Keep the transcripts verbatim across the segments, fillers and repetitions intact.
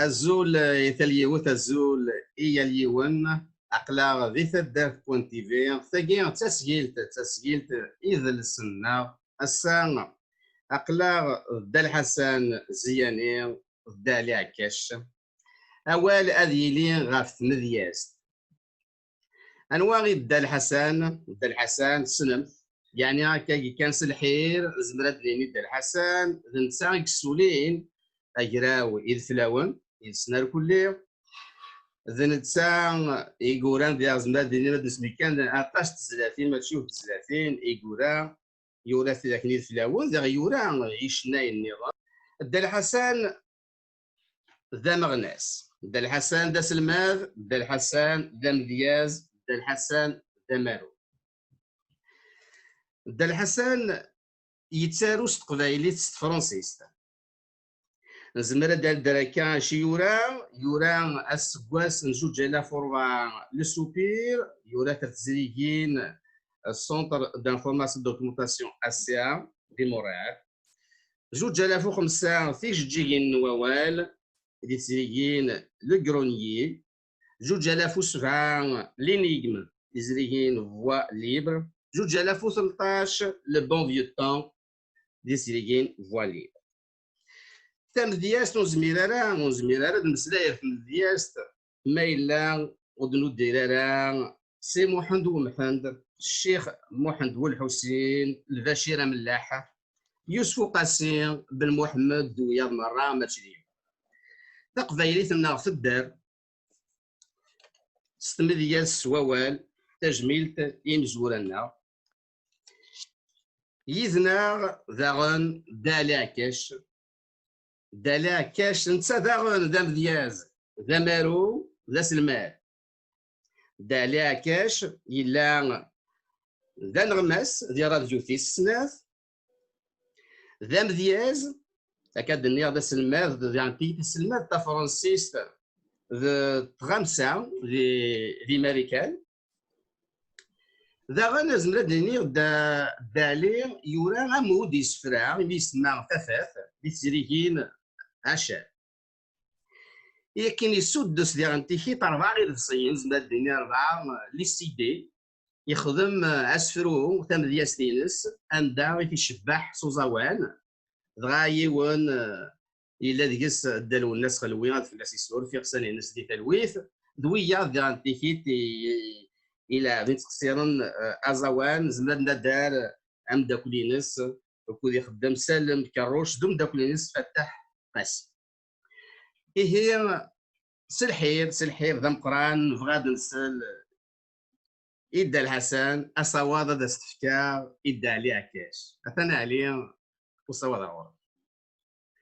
Azul i tal yiwet, azul i yal yiwen. Aql-aɣ di taddart point T V. Tagi d tasgilt, d tasgilt idles-nneɣ. Ass-a, aql-aɣ d Dda Lḥasan Ziyani, d Dda Ɛli Ɛekkac. Awal ad yili ɣef tmedyazt. Anwa i d Dda Lḥasan? Dda Lḥasan tessnem-t, yeɛni akkagi kan s lḥir, nezmer ad d-nini Dda Lḥasan d netta i yessulin agraw ideflawen, yid-sen arkelli. D netta i yuran, diɣ nezmer ad d-nini, ad nesmi kan aṭas n tezlatin, mačči yiwet n tezlatin i yura, yura tidak n yideflawen, diɣ yura icennayen nniḍen. Dda Lḥasan d ameɣnas, Dda Lḥasan d aselmad, Dda Lḥasan d amedyaz, Dda Lḥasan d amaru. Dda Lḥasan yettaru s teqbaylit, s tefransist. Nezmer ad d-nerr akka acu yura, yura aseggas n zuǧ alaf u rebɛa Le Soupir, yura-t ɣer tezrigin Centre d'Information et Documentation, A C A, di Montréal. Zuǧ alaf u xemsa, Tijeǧǧigin n wawal, di tezrigin Le Grenier. Zuǧ alaf u sebɛa, L'Énigme, di tezrigin Voix Libre. Zuǧ alaf u tleṭṭac, Le Bon Vieux Temps, di tezrigin Voix Libre. Tamedyazt ur nezmir ara, ur nezmir ara ad nmeslay ɣef tmedyazt ma yella ur d-nuddir ara Si Muḥend Umḥend, Ccix Muḥend Welḥusin, Lbacir Amellaḥ, Yusef Uqasi, Ben Muḥemmed d wiyaḍ merra, mačči d yiwen. Taqbaylit-nneɣ tedder s tmedyazt s wawal. Tajmilt i yimezwura-nneɣ. Yid-neɣ daɣen Dda Ɛli Ɛekkac. Dda Ɛli Ɛekkac, netta daɣen d amedyaz, d amaru, d aselmad. Dda Ɛli Ɛekkac yella d aneɣmas di radyu tis snat, d amedyaz, akka d-nniɣ, d aselmad, d, d aselmad n tafransist d tɣamsa di, di Marikan. Daɣen, nezmer ad d-nini Dda, Dda Ɛli yura ammud isefra imi yesemma Tafat di tezrigin Acar. Akken yessuddes diɣen tikit rebɛa iḍebsiyen, nezmer ad d-nini rebɛa, eh, les C D, yexdem, eh, asefru, tamedyazt-ines, anda i t-icebbeḥ s uẓawan, dɣa yiwen, eh, yella deg-s Dda Lwennas Xelwi, ad fell-as isuref, iɣsan-ines di talwit, d wiyaḍ diɣen tikit i, i, ileɛben, ittqessiren, eh, aẓawan, nezmer ad nadar ameddakel-ines, ukud ixeddem Salem Kerruc d umeddakel-ines Fattaḥ Qasi. Ihi, s lḥir, s lḥir d ameqqran, nebɣa ad nsel i Dda Lḥasan, asawaḍ ad as-t-fkeɣ i Dda Ɛli Ɛekkac. Atan Ɛli, usawaḍ ar ɣur-k.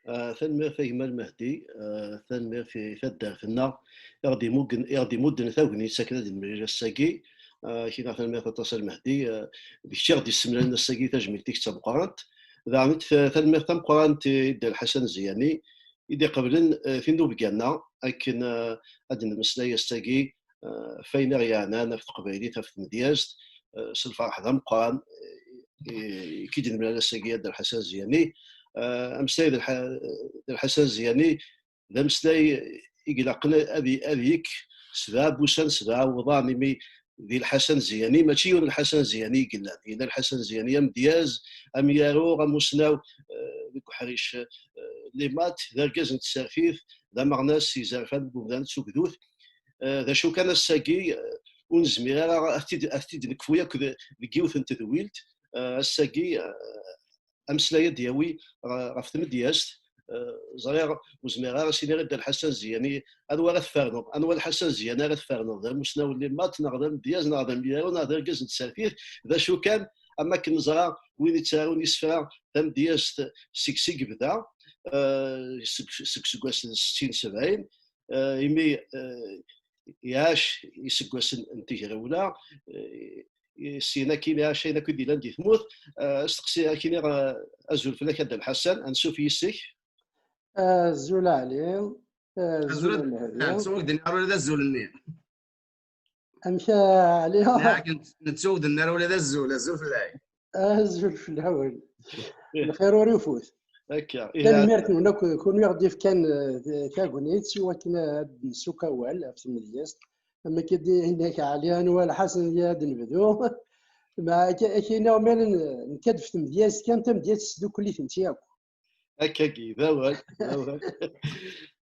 Ah, tanemmirt a gma Lmehdi, ah, tanemmirt i taddart-nneɣ i ɣ-d-imuggen-, i ɣ-d-imudden tagnit akken ad nemlil ass-agi. Ah, ak-iniɣ tanemmirt aṭas a Lmehdi, ah, d kečč i ɣ-d-yessemlalen ass-agi, tajmilt-ik d tameqqrant. Daɣen ta-, tanemmirt tameqqrant i Dda Lḥasan Ziyani i d-iqeblen, ah, tinubga-nneɣ akken, ah, ad d-nemmeslay ass-agi, eh, ɣef wayen i ɣ-yeɛnan ɣef teqbaylit, ɣef tmedyazt, eh, s lferḥ d ameqqran, eh, i, i k-id-nemlal ass-agi a Dda Lḥasan Ziyani. Eh, ameslay d Lḥa-, d Lḥasan Ziyani d ameslay i ilaqen ad i-, ad yekk sebɛa n wussan, sebɛa n wuḍan, imi di Lḥasan Ziyani, mačči yiwen Lḥasan Ziyani i yellan. Yella Lḥasan Ziyani amedyaz, amyaru, amusnaw, eh, deg uḥric, eh, les maths, d argaz n tsertit, d ameɣnas, yezerfan deg umdan s ugdud. Eh, d acu kan ass-agi, eh, ur nezmir ara ad t-id, ad t-id-nekfu yakk de-, deg yiwet n tedwilt. Eh, ass-agi, eh, ameslay ad d-yawi ɣ-, ɣef tmedyazt. Eh, ẓriɣ ur zmireɣ ara ad s-iniɣ i Dda Lḥasan Ziyani, anwa ara tferneḍ? Anwa Lḥasan Ziyani ara tferneḍ? D amusnaw n les maths, neɣ d amedyaz, neɣ d amyaru, neɣ d argaz n tsertit? D acu kan, am akken neẓra, win yettarun isefra tamedyazt seg-s i yebda, eh, seg, seg useggas n settin sebɛin, eh, imi, eh, iɛac iseggasen n tegrawla, eh, syin akkin iɛac ayen akk i d-yellan di tmurt. Eh, asteqsi akkin, eh, azul fell-ak a Dda Lḥasan, ansuf yis-k. Azul a Ɛli, azul a Mehdi. Nettu ur d-nniɣ ara ula d azul-nni. Amek a Ɛli? Nniɣ-ak nett-, nettu ur d-nniɣ ara ula d azul, azul fell-ak. Azul fell-awen. Lxir ur ifut. Akka. Tanemmirt-nwen akk kunwi i ɣ-d-yefkan, eh, tagnit i wakken ad d-nessuk awal ɣef tmedyazt. Am akka d-yenna-k Ɛli, anwa lḥasen i ad nebdu? Ma akka, akka yenna umalen, nekka-d ɣef tmedyazt kan, tamedyazt tesdukkel-itent akk. Akkagi, d awal, d awal.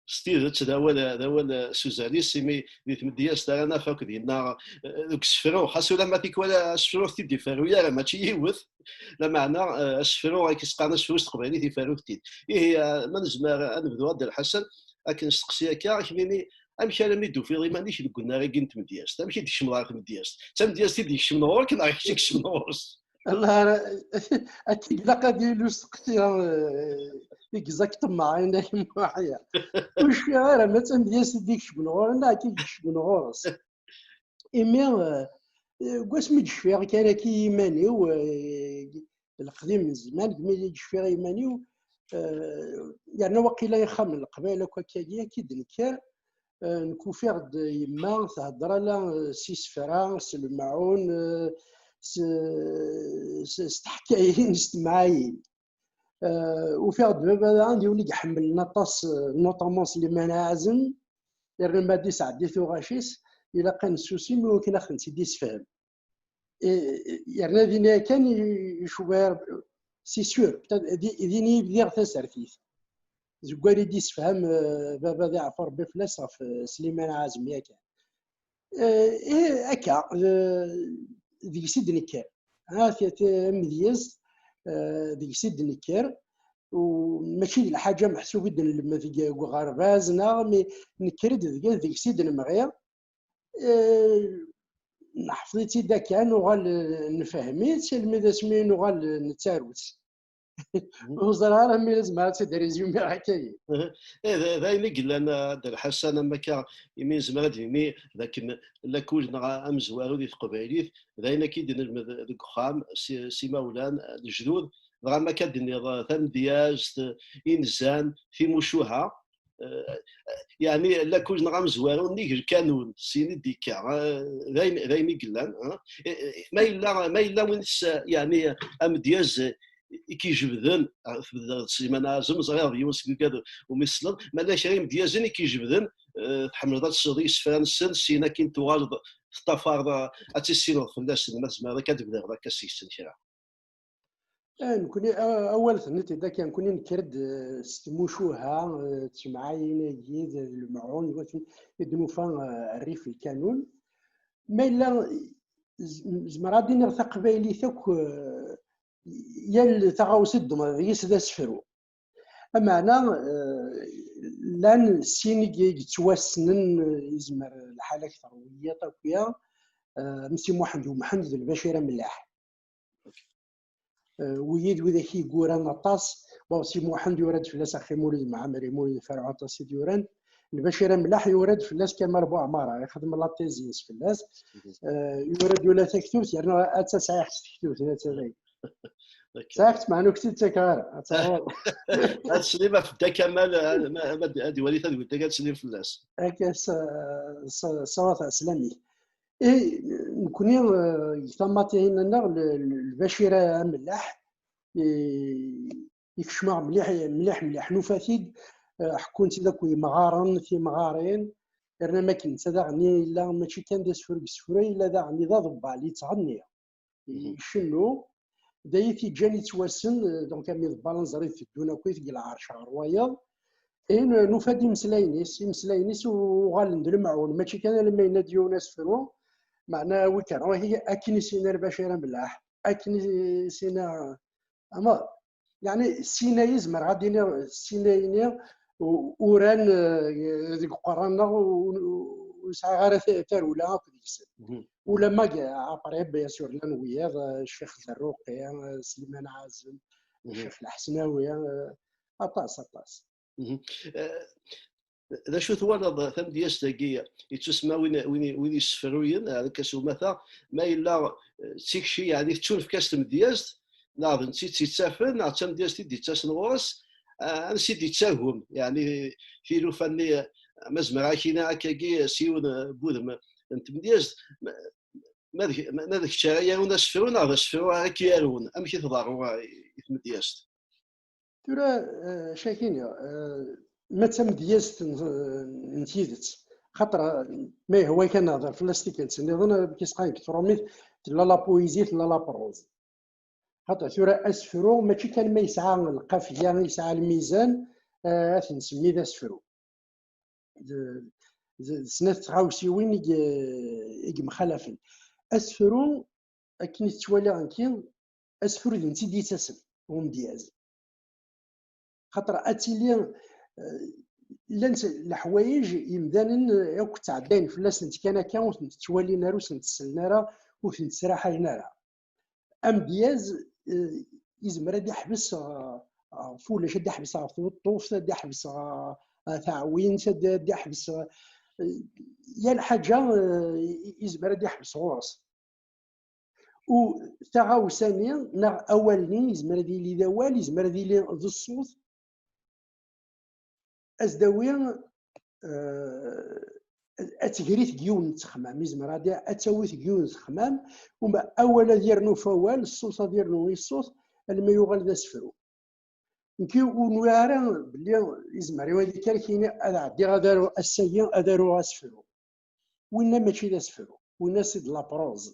S tidet, d awal, d awal s uzal-is, imi di tmedyazt ara naf akk dinna, eh, deg usefru, xas ulamma tikwal asefru ur t-id-iferru ara, mačči yiwet, lameɛna, eh, asefru, akken s-qqaren asefru s teqbaylit, iferru-t-id. Ihi, eh, ma nezmer ad nebdu, a Dda Lḥasen, akken nesteqsi akka, ad k-nini, amek armi d-tufiḍ iman-ik deg unnar-agi n tmedyazt? Amek i d-tkecmeḍ ɣer tmedyazt? D tamedyazt i d-ikecmen ɣur-k neɣ kečč i ikecmen ɣur-s? Allah, ara, akka ilaq ad yili usteqsi, eh, exactement, ayen akken muḥya. Ur cfiɣ ara ma d tamedyazt i d-ikecmen ɣur-i neɣ akka i ikecmen ɣur-s. Imi, eh, deg wasmi i d-cfiɣ kan akka i yiman-iw, eh, leqdim n zzman, deg mi i d-cfiɣ i yiman-iw, eh, yerna waqila ixxamen n Leqbayel akk akkagi, akka i d-nekker, eh, nekk ufiɣ-d yemma thedder ala, eh, s isefra, s lemɛun, eh, s, s, s teḥkayin, s temɛayin. Eh, ufiɣ-d baba daɣen d yiwen i iḥemmlen aṭas, eh, notamment Sliman Ɛazem, yerna ma d-isɛeddi tuɣac-is, ilaq ad nessusim i wakken ad aɣ-tent-id-isefhem. Eh, yerna din yakan i, i cwiɣ, c'est sûr, di, din i bdiɣ tasertit. Deg wayen i d-isefham, eh, baba d iɛfu Rebbi fell-as ɣef, eh, Sliman Ɛazem yakan. Eh, eh, akka, eh, deg-s i d-nekker. Ha, ti-, ti-, amedyazt, eh, deg-s i d-nekker. U mačči d lḥaǧa meḥsub i d-nlemmed deg, deg uɣerbaz, neɣ mi nekker-d deg, deg-s i d-nemɣi. Eh, neḥfeḍ-itt-id akka, nuɣal, eh, nefhem-itt, almi d asmi nuɣal, eh, nettaru-tt. Ur ẓriɣ ara mi nezmer ad tt-id-résumé akka-yi. Eh, d, d ayen i yellan, a Dda Lḥasan, am akka, imi nezmer ad d-nini d akken lakul neɣ amezwaru di teqbaylit, d ayen akka i d-nelmed deg uxxam, s, s imawlan, lejdud, dɣa am akka d-tenniḍ, eh, tamedyazt, inzan, timucuha, eh, yeɛni lakul neɣ amezwaru nnig lkanun, syin i d-yekka, eh, d ayen, d ayen i yellan, eh. Eh, eh, ma yella, ma yella win s-, yeɛni amedyaz, eh, i k-ijebden, eh, tebdiḍ d Sliman Ɛazem, ẓriɣ d yiwen seg wigad umi tesleḍ, ma llan kra imedyazen i k-ijebden, eh, tḥemmleḍ ad tesleḍ i yisefra-nsen, syin akin tuɣaleḍ teṭṭafareḍ, eh, ad tissineḍ fell-asen, ma tzemreḍ akka ad d-tebdiḍ akka seg-sen kra. Eh, nekkni, eh, awal tenniḍ-t-id akka, nekkni nekker-d, eh, s tmucuha, eh, d temɛayin-agi, d lemɛun, d wakken i d-nufa, eh, rrif lkanun. Ma yella, z-, zemreɣ ad d-iniɣ taqbaylit akk, eh, yal taɣawsa i d-ddmeɣ deg-s d asefru. Ameɛna, eh, llan sin i y-, yettwassnen, eh, yezmer lḥal akter n wiyaḍ akk ya, eh, am Si Muḥend U Mḥend d Lbacir Amellaḥ. Eh, wiyi d widak i yegguran aṭas. Bon, Si Muḥend yura-d fell-as axi Mulud Mɛemmri, Mulud Ferɛu aṭas i d-yuran. Lbacir Amellaḥ yura-d fell-as Kamal Buɛmara, ixdem la thèse-ines fell-as. Eh, yura-d ula taktubt, yerna atta sɛiɣ-tt tektubt, atta dayi. Sɛiɣ-tt, meɛna ur k-tt-id-ttakeɣ ara. Ad taɣeḍ. Ad teslim ɣef Dda Kamal, ad, ad, ad iwali tadwilt-agi, ad teslim fell-as. Akka, s-, s-, ṣṣawat ɛeslami. Eh, nekkni, eh, deg tamaṭihin-nneɣ, l-, l-, Lbacir Amellaḥ, eh, ikcem-aɣ mliḥ, mliḥ, mliḥ. Nufa-t-id, eh, ḥekkun-t-id akk yemɣaren, timɣarin, yerna am akken netta daɣen yella mačči kan d asefru deg isefra, yella daɣen d aḍebbal, yettɣenni, icennu. D ay t-yeǧǧan yettwassen, eh, donc, am iḍebbalen ẓer i teddun akkit deg lɛerc ɣer wayeḍ. Ihi n-, nufa-d imeslayen-is, imeslayen-is u-, uɣalen d lemɛun, mačči kan alamma yenna-d yiwen asefru, meɛna wi kan, ahi akken i s-yenna Lbacir Amellaḥ, akken i s-yenna, ama, yeɛni, sin-ayi zemreɣ ad d-iniɣ, sin-ayi-nni u-, uran, eh, deg uqerran-nneɣ u-, u-, ur sɛiɣ ara ta-, tarewla akk deg-sen. Ulamma g-, après, bien sûr, llan wiyaḍ, eh, Ccix Zerruqi, eh, Sliman Ɛazem, Ccix Lḥesnawi, eh, aṭas, aṭas. Eh, d acu twalaḍ tamedyazt-agi yettusemma win, win, win yessefruyen, eh, akka s umata, ma yella, eh, d tikci, yeɛni tettunefk-as tmedyazt, neɣ d netta i tt-yettafen, neɣ d tamedyazt i d-yettasen ɣur-s, eh, ansi d-yettagem, yeɛni tilufa-nni, eh, ma zemreɣ ad k-iniɣ akkagi s yiwen, eh, n wudem n tmedyazt, ma, ma d, ma d kečč ara yarun asefru, neɣ d asefru ara k-yarun, amek i tḍerru, eh, i tmedyazt? Tura, eh, cakini, eh, ma d tamedyazt n, n tidet, xaṭer, eh, ma yehwa kan nehder fell-as tikkelt nniḍen, eh, kisqan deg trumit, tella la poésie, tella la prose. Xaṭer tura asefru, mačči kan ma yesɛa lqafya, yesɛa lmizan, eh, ad t-nsemmi d asefru. D, d, d snat tɣawsiwin i, i yemxalafen. Asefru, akken i t-ttwaliɣ nekki, asefru d netta i d-yettasen, umedyaz. Xaṭer ad tili, eh, llant leḥwayeǧ imdanen akk ttɛeddayen fell-asent kan akka, ur tent-ttwalin ara, ur tent-ssnen ara, ur tent-sraḥayen ara. Amedyaz, eh, yezmer ad iḥbes, eh, ɣef ulac, ad iḥbes ɣef tweṭṭuft, ad iḥbes ɣef, eh, taɛwint, ad, ad iḥbes, eh, yal ḥaǧa, eh, yezmer ad iḥbes ɣur-s. U taɣawsa-nni neɣ awal-nni yezmer ad yili d awal, yezmer ad yili d ṣṣut. Ad s-d-awi, eh, ad tegri deg yiwen n ttexmam, yezmer ad, ad tawi deg yiwen n ttexmam, uma awal ad yernu f awal, ṣṣut ad yernu i ṣṣut, alma yuɣal d asefru. Nekki ur nwiɣ ara belli yezmer i waydi kan ad k-yini ad ɛeddiɣ ad aruɣ ass-agi, ad aruɣ asefru. Winna mačči d asefru, winna c'est de la prose.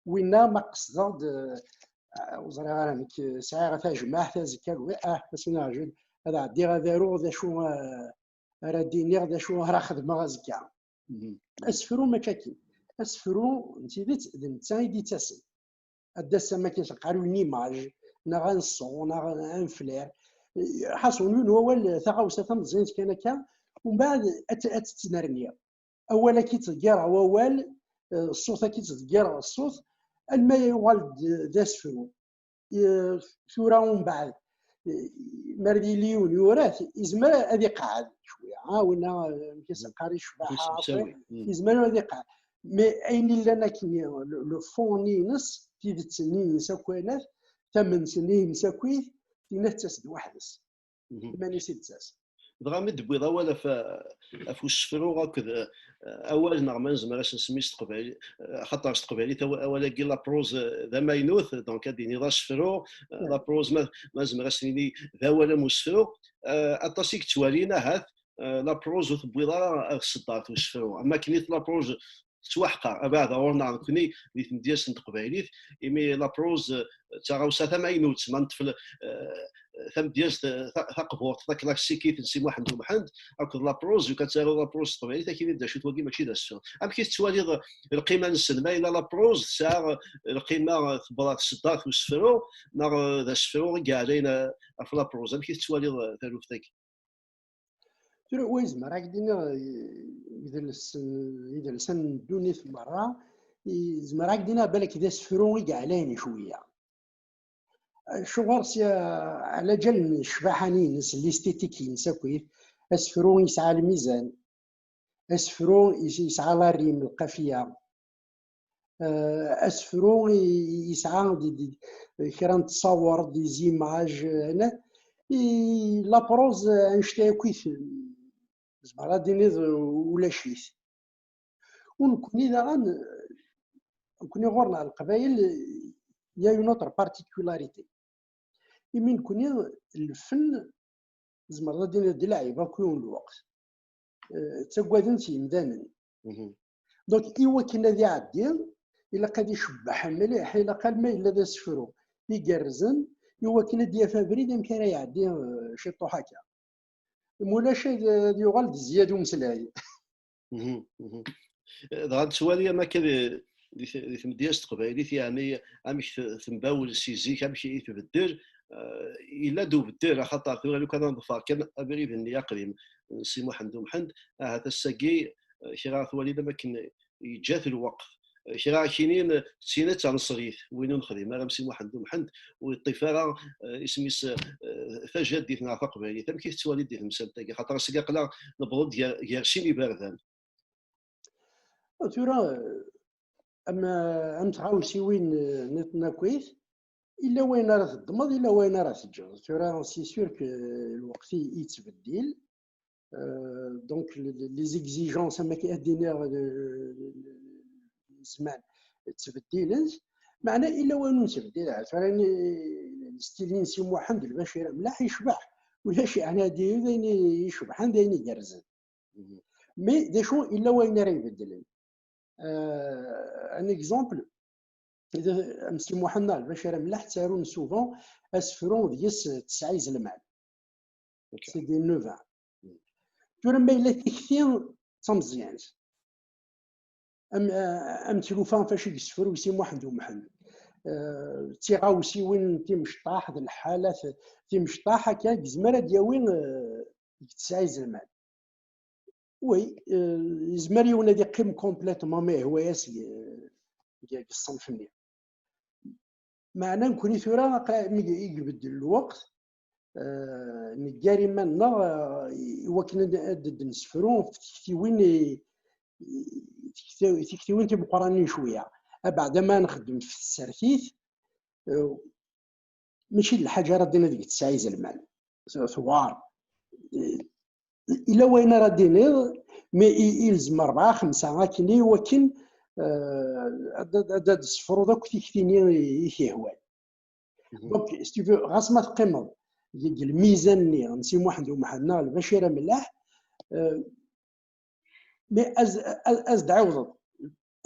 Winna ma qesdeɣ-d, eh, ur ẓriɣ ara, nekk sɛiɣ tajmaɛt azekka, ah, asmi aɛjel ad ɛeddiɣ ad aruɣ d acu, eh, ara d-iniɣ, d acu ara xedmeɣ azekka. Asefru mačči akken. Asefru n tidet d netta i d-yettasen. Ad d-ass am akken teqqar une image, neɣ un son, neɣ un flair. Ḥaṣun, yiwen wawal, taɣawsa tameẓyant kan akka, umbeɛd ad t-, ad tt-ttnerniɣ. Awal ad k-ittḍeggir ɣer wawal, eh, ṣṣut ad k-ittḍeggir ɣer ṣṣut, alma yuɣal d, d asefru. Eh, tura umbeɛd, eh, mi ara d-yili yiwen yura-t, yezmer ad iqeɛɛed cwiya, ah, winna, eh, amek i s-qqar, icbeḥ, yezmer ad iqeɛɛed. Mais ayen illan akkenni, le, le fond-nni-ines, tidet-nni-ines akk, tament-nni-ines akkit, tinna tettas-d weḥd-s. Iman-is i d-tettas. Dɣa mi d-tewwiḍ awal ɣef, ɣef usefru akked, eh, awal, neɣ ma nezmer ad s-nsemmi s teqbaylit, eh, axaṭer s teqbaylit awa-, awal-agi la prose, eh, d amaynut, donc ad d-iniḍ asefru, eh, la prose ma, ma nezmer ad s-nini d awal am usefru, eh, aṭas i yettwalin ahat, eh, la prose ur tewwiḍ ara ar tseddart n usefru. Am akken i la prose tettwaḥqer, abeɛda ɣur-neɣ nekni di tmedyazt n teqbaylit, imi la prose, eh, d taɣawsa tamaynut, ma neṭṭef, eh, tamedyazt, eh, ta-, taqburt, taklassikit n Si Muḥend Umḥend, akked la prose, lukan ad taruḍ la prose s teqbaylit, ad k-inin d acu-t wagi, mačči d asefru. Amek i tettwaliḍ lqima-nsen? Ma yella la prose tesɛa, eh, lqima, eh, tewweḍ ɣer tseddart n usefru, neɣ, eh, d asefru i yeɛlayen, eh, ɣef la prose? Amek i tettwaliḍ, eh, taluft-agi? Tura, wa yezmer ad k-d-iniɣ, eh, idles-, idelsan n ddunit merra, yezmer ad k-d-iniɣ balak d asefru i yeɛlayen cwiya. Acuɣer? Si, ɛla ǧal n ccbaḥa-nni-ines, l'esthétique-ines akkit, asefru yesɛa lmizan, asefru yes-, yesɛa la rime, lqafiya. Eh, asefru i-, i-, yesɛa di, di, kra n ttṣawer, des images, eh, ne-, i la prose, eh, annect-a akk i t-, tzemreḍ ad d-tiniḍ, eh, ulac-it. U nekkni daɣen, nekkni ɣur-neɣ Leqbayel, il y a une autre particularité. Imi nekkni, lfen, tzemreḍ ad d-tiniḍ d lɛib akk yiwen lweqt. Eh, ttaggaden-t yimdanen. Donc, i wakken ad iɛeddi, ilaq ad icebbeḥ mliḥ, ilaq alma yella d asefru igerrzen, i wakken ad d-yaf abrid amek ara iɛeddi, eh, ciṭuḥ akka. Mulac ad, ad yuɣal d zzyad umeslay. Dɣa nettwali am akka di, di t-, di tmedyazt teqbaylit, yeɛni amek t-, tembawel si zik, amek i tbeddel, eh, yella-d ubeddel, axaṭer tura lukan ad neḍfer kan abrid-nni aqdim n Si Muḥend Umḥend, ahat ass-agi, eh, kra twaliḍ am akken yeǧǧa-t lweqt. Eh, kra akinin d tin d taneṣrit, win ur nexdim ara am Si Muḥend Umḥend, ur yeṭṭif ara, eh, isem-is, eh, tajaddit neɣ taqbaylit. Amek i tettwaliḍ di temsalt-agi? Xaṭer ass-agi aql-aɣ newweḍ-d gar, gar sin iberdan. Tura, am, am tɣawsiwin, eh, nniḍen akkit, illa wayen ara teddmeḍ, illa wayen ara teǧǧeḍ. Tura, c'est sûr que lweqt i, yettbeddil. Euh, donc, le-, le-, les exigences, am akken ad d-iniɣ, le-, le-, le-, zzman, ttbeddilent. Meɛna, illa wayen ur nettbeddil ara. Tura, ni-, style n Si Muḥend Lbacir Amlaḥ yecbeḥ. Ulac, yeɛni, ad d-yili d ayen icebḥen, d ayen igerrzen. Mais d acu, illa wayen ara ibeddlen. Euh, un exemple, am Si Muḥend neɣ Lbacir Amlaḥ ttarun souvent asefru deg-s tesɛa izelman. C'est des neuf ans. Tura ma yella tikti d tameẓyant, am, am tlufa fac i yessefru Si Muḥend Umḥend, euh, d tiɣawsiwin timecṭaḥ, d lḥalat timecṭaḥ, akka yezmer ad d-yawi, euh, deg tesɛa izelman. Oui, euh, yezmer yiwen ad iqqim complètement ma yehwa-yas deg, deg, deg ṣṣenf-nni. Meɛna nekkni tura, aqa-, mi i ibeddel lweqt, euh, neggar iman-nneɣ, euh, i wakken ad, ad d-nsefru ɣef tektiwin i, i, tikti-, tiktiwin timeqqranin cwiya. Abeɛda ma nxeddem f tsertit, euh, mačči d lḥaǧa ara d-tiniḍ deg tesɛa izelman. Tewɛer. Ila wayen ara d-tiniḍ, mais i, ilzem rebɛa, xemsa akken i wakken, euh, ad, ad, ad d-tessefruḍ akk tikti-nni i, i k-yehwan. Donc, si tu veux, ɣas ma teqqimeḍ deg, deg lmizan-nni n Si Muḥend Umḥend neɣ Lbacir Amlaḥ, euh, mais as, as, as d-ɛawdeḍ,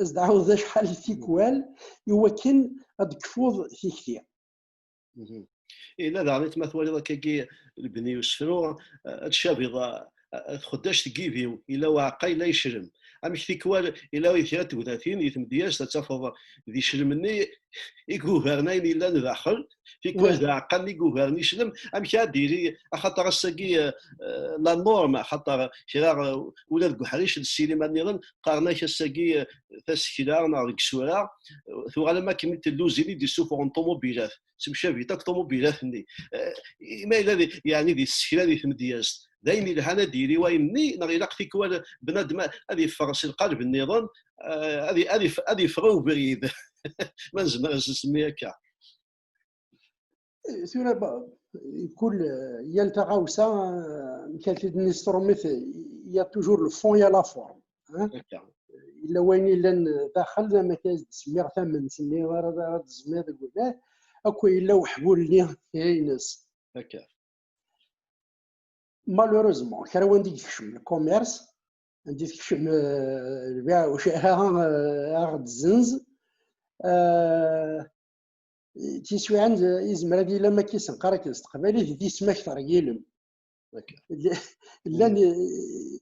as d-ɛawdeḍ acḥal tikwal i wakken ad d-tekfuḍ tikti. Ila daɣen ma twaliḍ akkagi lebni usefru, ad tcabiḍ, a, a, txeddac tgibi, ila uɛeqqa, ila iclem. Amek tikwal, ila kra n tegnatin di tmedyazt ad tafeḍ di iclem-nni i yugaren ayen yellan daxel, tikwal d aɛeqqa-nni i yugaren iclem. Amek ad d-yili, axaṭer ass-agi, eh, eh, la norme, axaṭer kra, eh, ula deg uḥric n ssinima nniḍen, qqaren-ak ass-agi, eh, tasekla neɣ deg isura, eh, tuɣal am akken i telluzin i d-isuffɣen ṭumubilat, ttemcabit akk ṭumubilat-nni. Eh, ma yella di, yeɛni di tsekla di tmedyazt, d ayen yelhan ad d-yili wayen-nni, neɣ ilaq tikwal bnadem ad yeffeɣ si lqaleb nniḍen, eh, ad y-, ad yef-, ad yeffeɣ i ubrid, ma nezmer ad s-nsemmi akka. Tura, ba-, kul, yal taɣawsa, eh, amek ara t-id-nesrummet, il y a toujours le fond, il y a la forme, hein. Yella wayen yellan daxel, amek ara s-d-semmiɣ, tament-nni ara, ara d-tezmiḍ deg udah, akk yella uḥbul-nni ines. Malheureusement, kra wanda i yekcem le commerce, anda i tekcem, euh, lbiɛ ucɛa, euh, aɣ-d-zzenz, euh, tiswiɛin, euh, izmer ad yili am akka isenqar akken s teqbaylit, d isem akter n yilem. Llan, euh,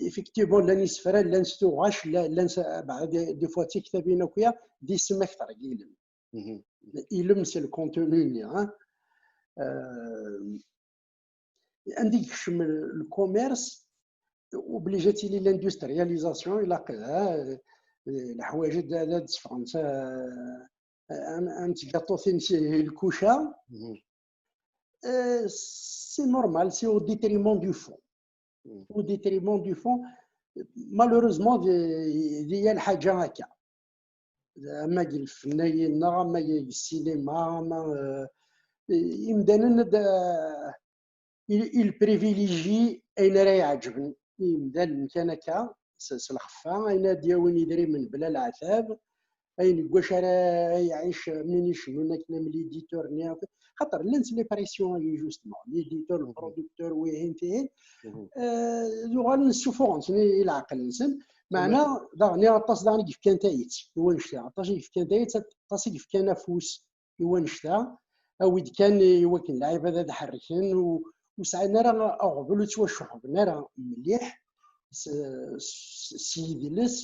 effectivement, llan isefra, llan s tuɣac, llan, llan s, bah, des, des fois d tiktabin akya, d isem akter n yilem. Ilem c'est le contenu-nni, hein. Euh, anda i yekcem le commerce, obligé ad tili l'industrialisation, ilaq, ha, leḥwayeǧ ad, ad d-seffɣent, eh, am, am tgaṭutin si lkuca. Eh, c'est normal, c'est au détriment du fond. Au détriment du fond, malheureusement, di, di yal ḥaǧa akka. Ama deg lfennayen, neɣ ama deg ssinima, ama, euh, imdanen ad, euh, il, il privilégie ayen ara iɛeǧben i yimdanen kan akka, s, s lxeffa, ayen ad d-yawin idrimen bla leɛtab, ayen deg wacu ara iɛic min icennun akken am l'éditeur-nni. Xaṭer llant les pressions-agi, justement, l'éditeur, le producteur, wihin, tihin. Euh, uɣalen ssufuɣen-ten i, i leɛqel-nsen. Meɛna, daɣen, aṭas daɣen i yefkan tayet i wannect-a, aṭas i yefkan tayet, aṭas i yefkan afus i wannect-a, awi-d kan i wakken lɛibad ad ḥerrken, u, ur sɛin ara aɣbel, ur ttwaceɣben ara mliḥ s, s, s yidles,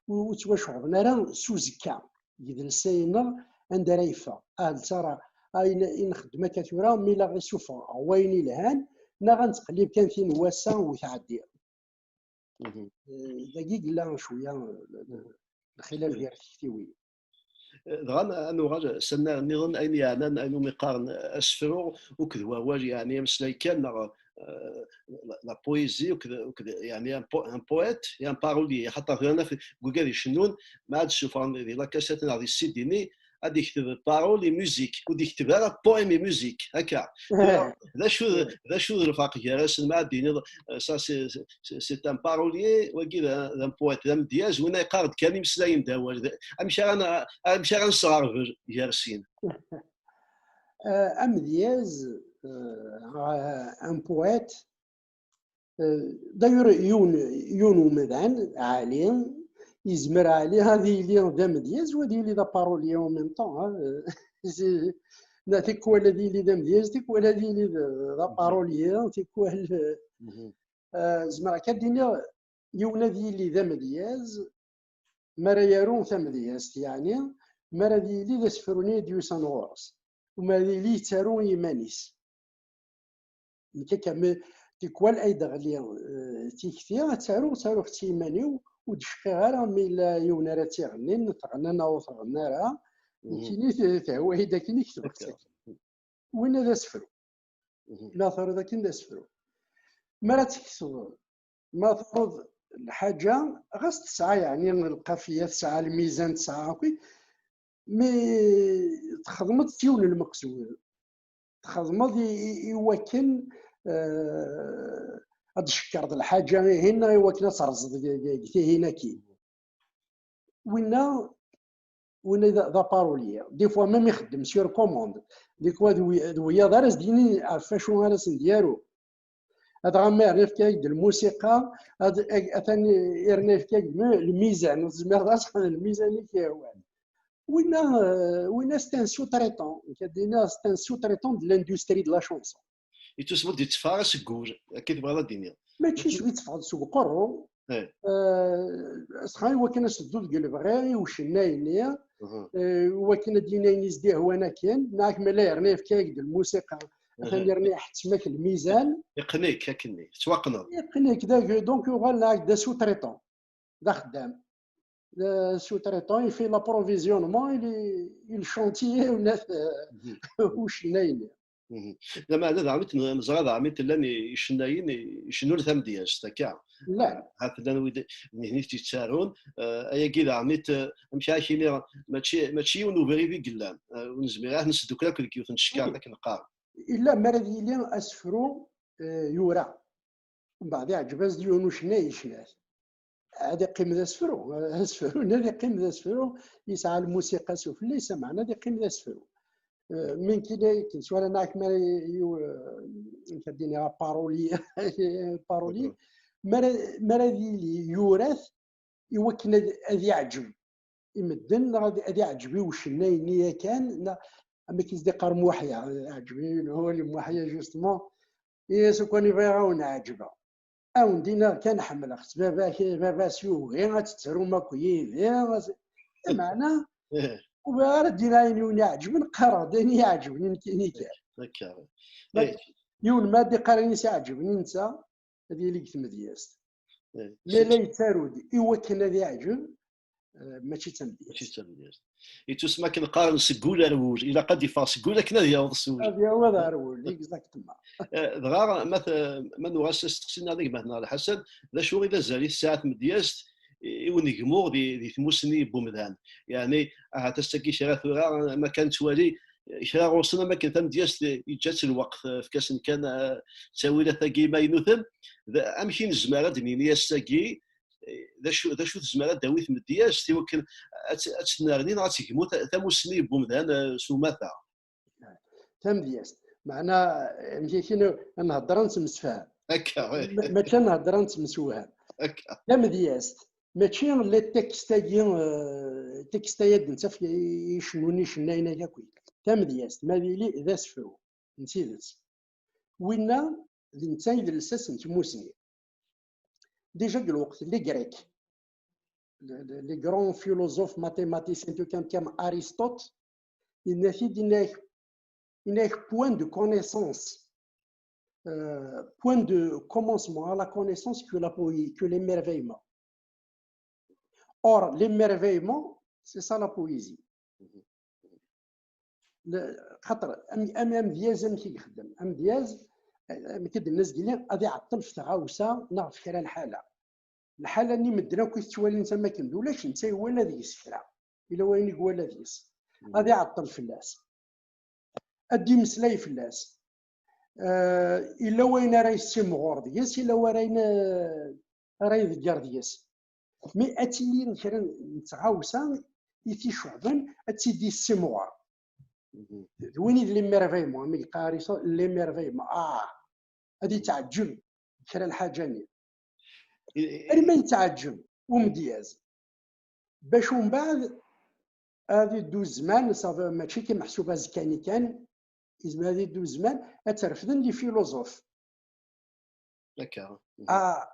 ur, ur ttwaceɣben ara s uzekka. Yidles-a-ineɣ anda ara yeffeɣ? Ah, d tara, ayen i nxeddem akka tura, mi la ɣ-isuffeɣ ɣer wayen ilhan, neɣ ad nettqellib kan tin n wass-a u tɛeddi. Eh, dagi yella cwiya, eh, lxilaf gar tektiwin. Eh, dɣa ad nuɣal s annar nniḍen, ayen yeɛnan, ayen umi qqaren asefru, akked wawal, yeɛni ameslay kan, neɣ, eh, la, la poésie, akked, akked, yeɛni un po-, un poète et un parolier. Axaṭer tura naf deg wigad icennun, ma ad d-ssufɣen di la cassette neɣ di C D-nni, ad d-ikteb parole et musique, ur d-ikteb ara poème et musique, akka. D acu d, d acu d lferq gar-asen, ma ad d-tiniḍ, eh, ça, c'est, c'est, c'est un parolier, wagi d un, d un poète, d amedyaz, winna yeqqar-d kan imeslayen d awal. D, amek ara n-, amek ara nesɣerbel gar sin? Euh, amedyaz, euh, un poète, euh, d'ailleurs, yiwen, yiwen umdan, Ɛli, yezmer Ɛli ad yili d amedyaz u ad yili d aparolier en même temps, hein. C'est, na, tikwal ad yili d amedyaz, tikwal ad yili d, d aparolier, tikwal, euh, zemreɣ kan ad d-iniɣ, yiwen ad yili d amedyaz, mi ara yaru tamedyazt, yeɛni mi ara d-yili d asefru-nni i d-yusan ɣur-s, u mi ara yili yettaru i yiman-is. Nekk akka, mi, tikwal ay d-ɣli, eh, tikti, ad taruɣ, ttaruɣ-tt i yiman-iw, ur d-cqiɣ ara mi yella yiwen ara tt-iɣennin, tɣenna neɣ ur tɣenna ara, nekkini t-, tehwa-yi-d akken i ketbeɣ-tt akken. Winna d asefru. Neɣ terriḍ akken d asefru. Mi ara tt-tkesbeḍ, ma truḍ lḥaǧa, ɣas tesɛa, yeɛni, lqafiya, tesɛa lmizan, tesɛa akk, mi txedmeḍ s yiwen n lmeqsud, txedmeḍ i, i, i wakken, eh, ad d-tcekkreḍ lḥaǧa ihin, neɣ i wakken ad terẓeḍ deg, deg, deg tihin-agi. Winna, winna d, d aparolier. Des fois, même ixeddem sur commande. Des fois, d wi-, d wiyaḍ ara s-d-yinin ɣef wacu ara sen-d-yaru. Adɣa ma yerna yefka-ak-d lmusiqa, ad, atan yerna yefka-ak-d lmizan, ur tezmireḍ ad txedmeḍ lmizan i k-yehwan. Winna, euh, winna, c'est un sous-traitant. Nekk ad d-iniɣ, c'est un sous-traitant de l'industrie de la chanson. Yettusmeḍ d-yetteffeɣ seg wul, akka i tebɣiḍ ad d-tiniḍ. Mačči seg yetteffeɣ-d seg uqerru. Eh. Euh, sɣay wakken ad s-teddu deg lebɣi i ucennay-nni, euh, wakken ad d-yini ayen i s-d-ihwan akken, neɣ akken ma la yerna yefka-ak-d lmusiqa, atan yerna iḥettem-ak lmizan. Iqqen-ik akkenni, tettwaqqneḍ. Iqqen-ik, donc, donc, uɣal neɣ d sous-traitant. D axeddam. Le sous-traitant, il fait l'approvisionnement, il, il chantier, ucennay-nni. Lameɛna daɣen neẓra daɣen llan icennayen icennun tamedyazt, akka. Llan. Ahat llan wid nitni i tt-yettarun, eh, ayagi daɣen, eh, amek ara k-iniɣ, mačči, mačči yiwen ubrid i yellan, eh, ur nezmir ara ad nesdukkel akk deg yiwet n tcekkart akken qqaren. Illa mi ara d-yili asefru, eh, yura. Mbeɛd iɛǧeb-as-d yiwen ucennay yecna-t. Ad iqqim d asefru, asefru, ad iqqim d asefru, yesɛa lmusiqa sufella, yesɛa meɛna ad iqqim d asefru. Eh, min kina akken, s wala neɣ akken ara yiw-, eh, amek ad d-iniɣ, paroli, paroli, mi ara, mi ara d-yili yura-t i wakken ad, ad iɛǧeb i medden, neɣ ad, ad iɛǧeb i ucennay-nni yakan, neɣ amek i s-d-iqqar Muḥya, iɛǧeb-iyi lhul i Muḥya, justement. Yes, ukan i bɣiɣ ad wen-ɛeǧbeɣ. Ad wen-d-iniɣ kan ḥemmleɣ-tt, baba-k, baba-s yugi ad tettrum akk yid-i, lameɛna ur bɣiɣ ara ad d-iniɣ ayen i wen-iɛeǧben, qqareɣ-d ayen i iɛeǧben i nekkini kan. Akka. Ma, yiwen ma ad d-iqqar ayen i s-iɛeǧben i netta, ad yili deg tmedyazt. Eh, ma la yettaru-d i wakken ad iɛǧeb, eh, mačči d tamedyazt. Mačči d tamedyazt. Yettusma akken qqaren seg wul ar wul. Ilaq ad d-iffeɣ seg wul akken ad yaweḍ s wul. Ad yaweḍ ar wul, exactement. Eh, dɣa, ma t-, ma nuɣal s asteqsi-nneɣ d gma-tneɣ Lḥasan, d acu i d azal i tesɛa tmedyazt i, i unegmu di, di tmussni n wemdan? Yeɛni, ahat ass-agi kra tura, ma kan nettwali, kra ɣur-sen am akken tamedyazt yeǧǧa-tt lweqt, eh, efk-asen kan, eh, ttawilat-agi imaynuten. D-, amek i nezmer ad d-nini ass-agi, eh, d acu, d acu tezmer ad d-tawi tmedyazt i wakken ad tt-, ad tennerni neɣ ad tegmu ta-, tamussni n wemdan, eh, s umata? Tamedyazt, meɛna, eh, amek akken ad nhedder ad nettemsefham. Akka, eh. Ma-, mačči ad nhedder ad nettemsewham. Akka. Tamedyazt, mačči les textes-agi, eh, textes-aya d-nettaf i, i icennun, icennayen-agi akk. Tamedyazt, ma d yili d asefru n tidet. Winna d netta i d lsas n tmussni. Déjà deg lweqt, les Grecs, le, le, les grands philosophes, mathématiciens, tout comme, comme Aristote, yenna-t-id, yenna-ak, yenna-ak point de connaissance, euh, point de commencement à la connaissance que la poé-, que l'émerveillement. Or, l'émerveillement, c'est ça la poésie. Le-, xaṭer, am-, am-, amedyaz amek i ixeddem? Amedyaz, eh, amek i d-nenna zgili, ad iɛeṭṭel f tɣawsa neɣ f kra n lḥala. Lḥala-nni medden akk i tettwalin am akken d ulac, netta iwala deg-s kra. Yella wayen i iwala deg-s. Ad iɛeṭṭel fell-as. Ad d-imeslay fell-as. Eh, yella wayen ara yessimɣur deg-s, yella wayen, eh, ara iḍegger deg-s. Mi ad tili kra n tɣawsa i t-iceɣben, ad tt-id-issimɣur. D win i d l'émerveillement, mi yeqqar Harrison, l'émerveillement. Ah, ad yetɛeǧǧeb kra lḥaǧa-nni. Arma yetɛeǧǧeb umedyaz. Bac umbeɛd ad iddu zzman, ça veut, mačči kan meḥsub azekka-nni kan, yezmer ad iddu zzman, ad t-refden les philosophes. D'accord. Ah,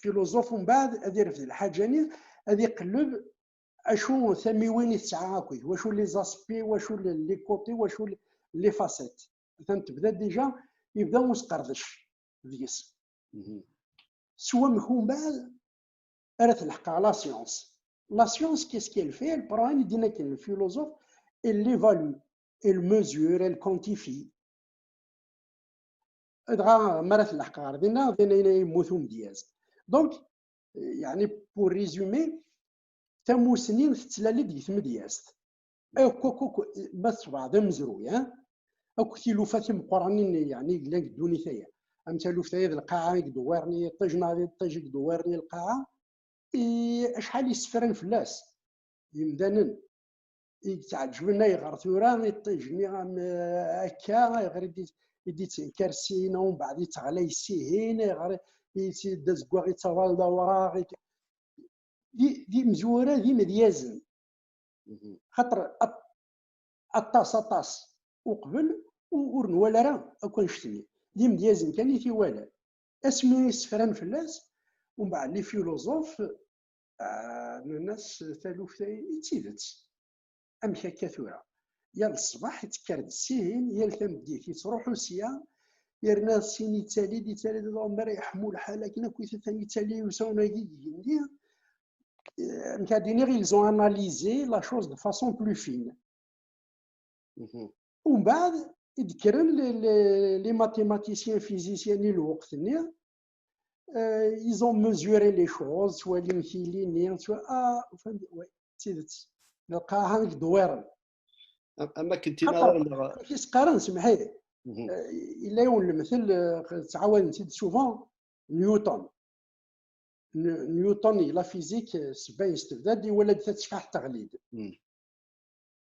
philosophe umbeɛd ad irfed lḥaǧa-nni, ad iqelleb acu tamiwin i tesɛa akkit, wacu les aspects, wacu les côtés, wacu les facettes. Atan tebda déjà, yebda usqerdec deg-s. S wamek umbeɛd ara telḥeq la science. La science, qu'est-ce qu'elle fait? Elle prend ayen i d-yenna akken le philosophe, elle l'évalue, elle mesure, elle quantifie. Dɣa mi ara telḥeq ɣer dinna, dinna yemmut umedyaz. Donc, yeɛni, pour résumer, tamusni tettlal-d deg tmedyazt. Akk, akk, akk, ma tebɛeḍ amezruy, ha? Akk tilufa timeqqranin, yeɛni, yellan deg ddunit-aya. Am taluft-aya d lqaɛa i yedewwiren i yiṭij, neɣ d iṭij i yedewwiren i lqaɛa. I acḥal yessefran fell-as yimdanen i yetɛeǧben, ayɣer tura iṭij-nni am, eh, akka, ayɣer i d-, i d-yettenkar syin, umbeɛd yettɣlay sihin, ayɣer i d azeggaɣ yettaɣal d awraɣ, i-, d, d imezwura, d imedyazen. Xaṭer at-, aṭas, aṭas uqbel u-, ur nwala ara akk annect-nni. D imedyazen kan i t-iwalan. Asmi i ssefran fell-as, umbeɛd les philosophes, ah, nnan-as taluft-agi d tidet. Amek akka tura? Yal ṣṣbeḥ ittekkar-d syin, yal tameddit yettruḥu sya, yerna syin yettali-d, yettali-d, mi ara yeḥmu lḥal akken akk, atan yettali usawen-agi deg igenni. Eh, amek ad iniɣ, ils ont analysé la chose de façon plus fine. Umbeɛd i d-kkren les, les, les mathématiciens, physiciens n lweqt-nni, euh, ils ont mesuré les choses, ttwalin tili-nni, ttwa-, ah, ufan, ouais, d tidet. Lqaɛa i yedewwiren. Am, am akken tina. Xaṭer, amek i s-qqaren, semḥ-iyi. Eh, yella yiwen lemtel, eh, ttɛawaden-t-id souvent, Newton. N-, Newton, deg la physique, eh, sebba yestebda-d, iwala-d tateffaḥt teɣli-d.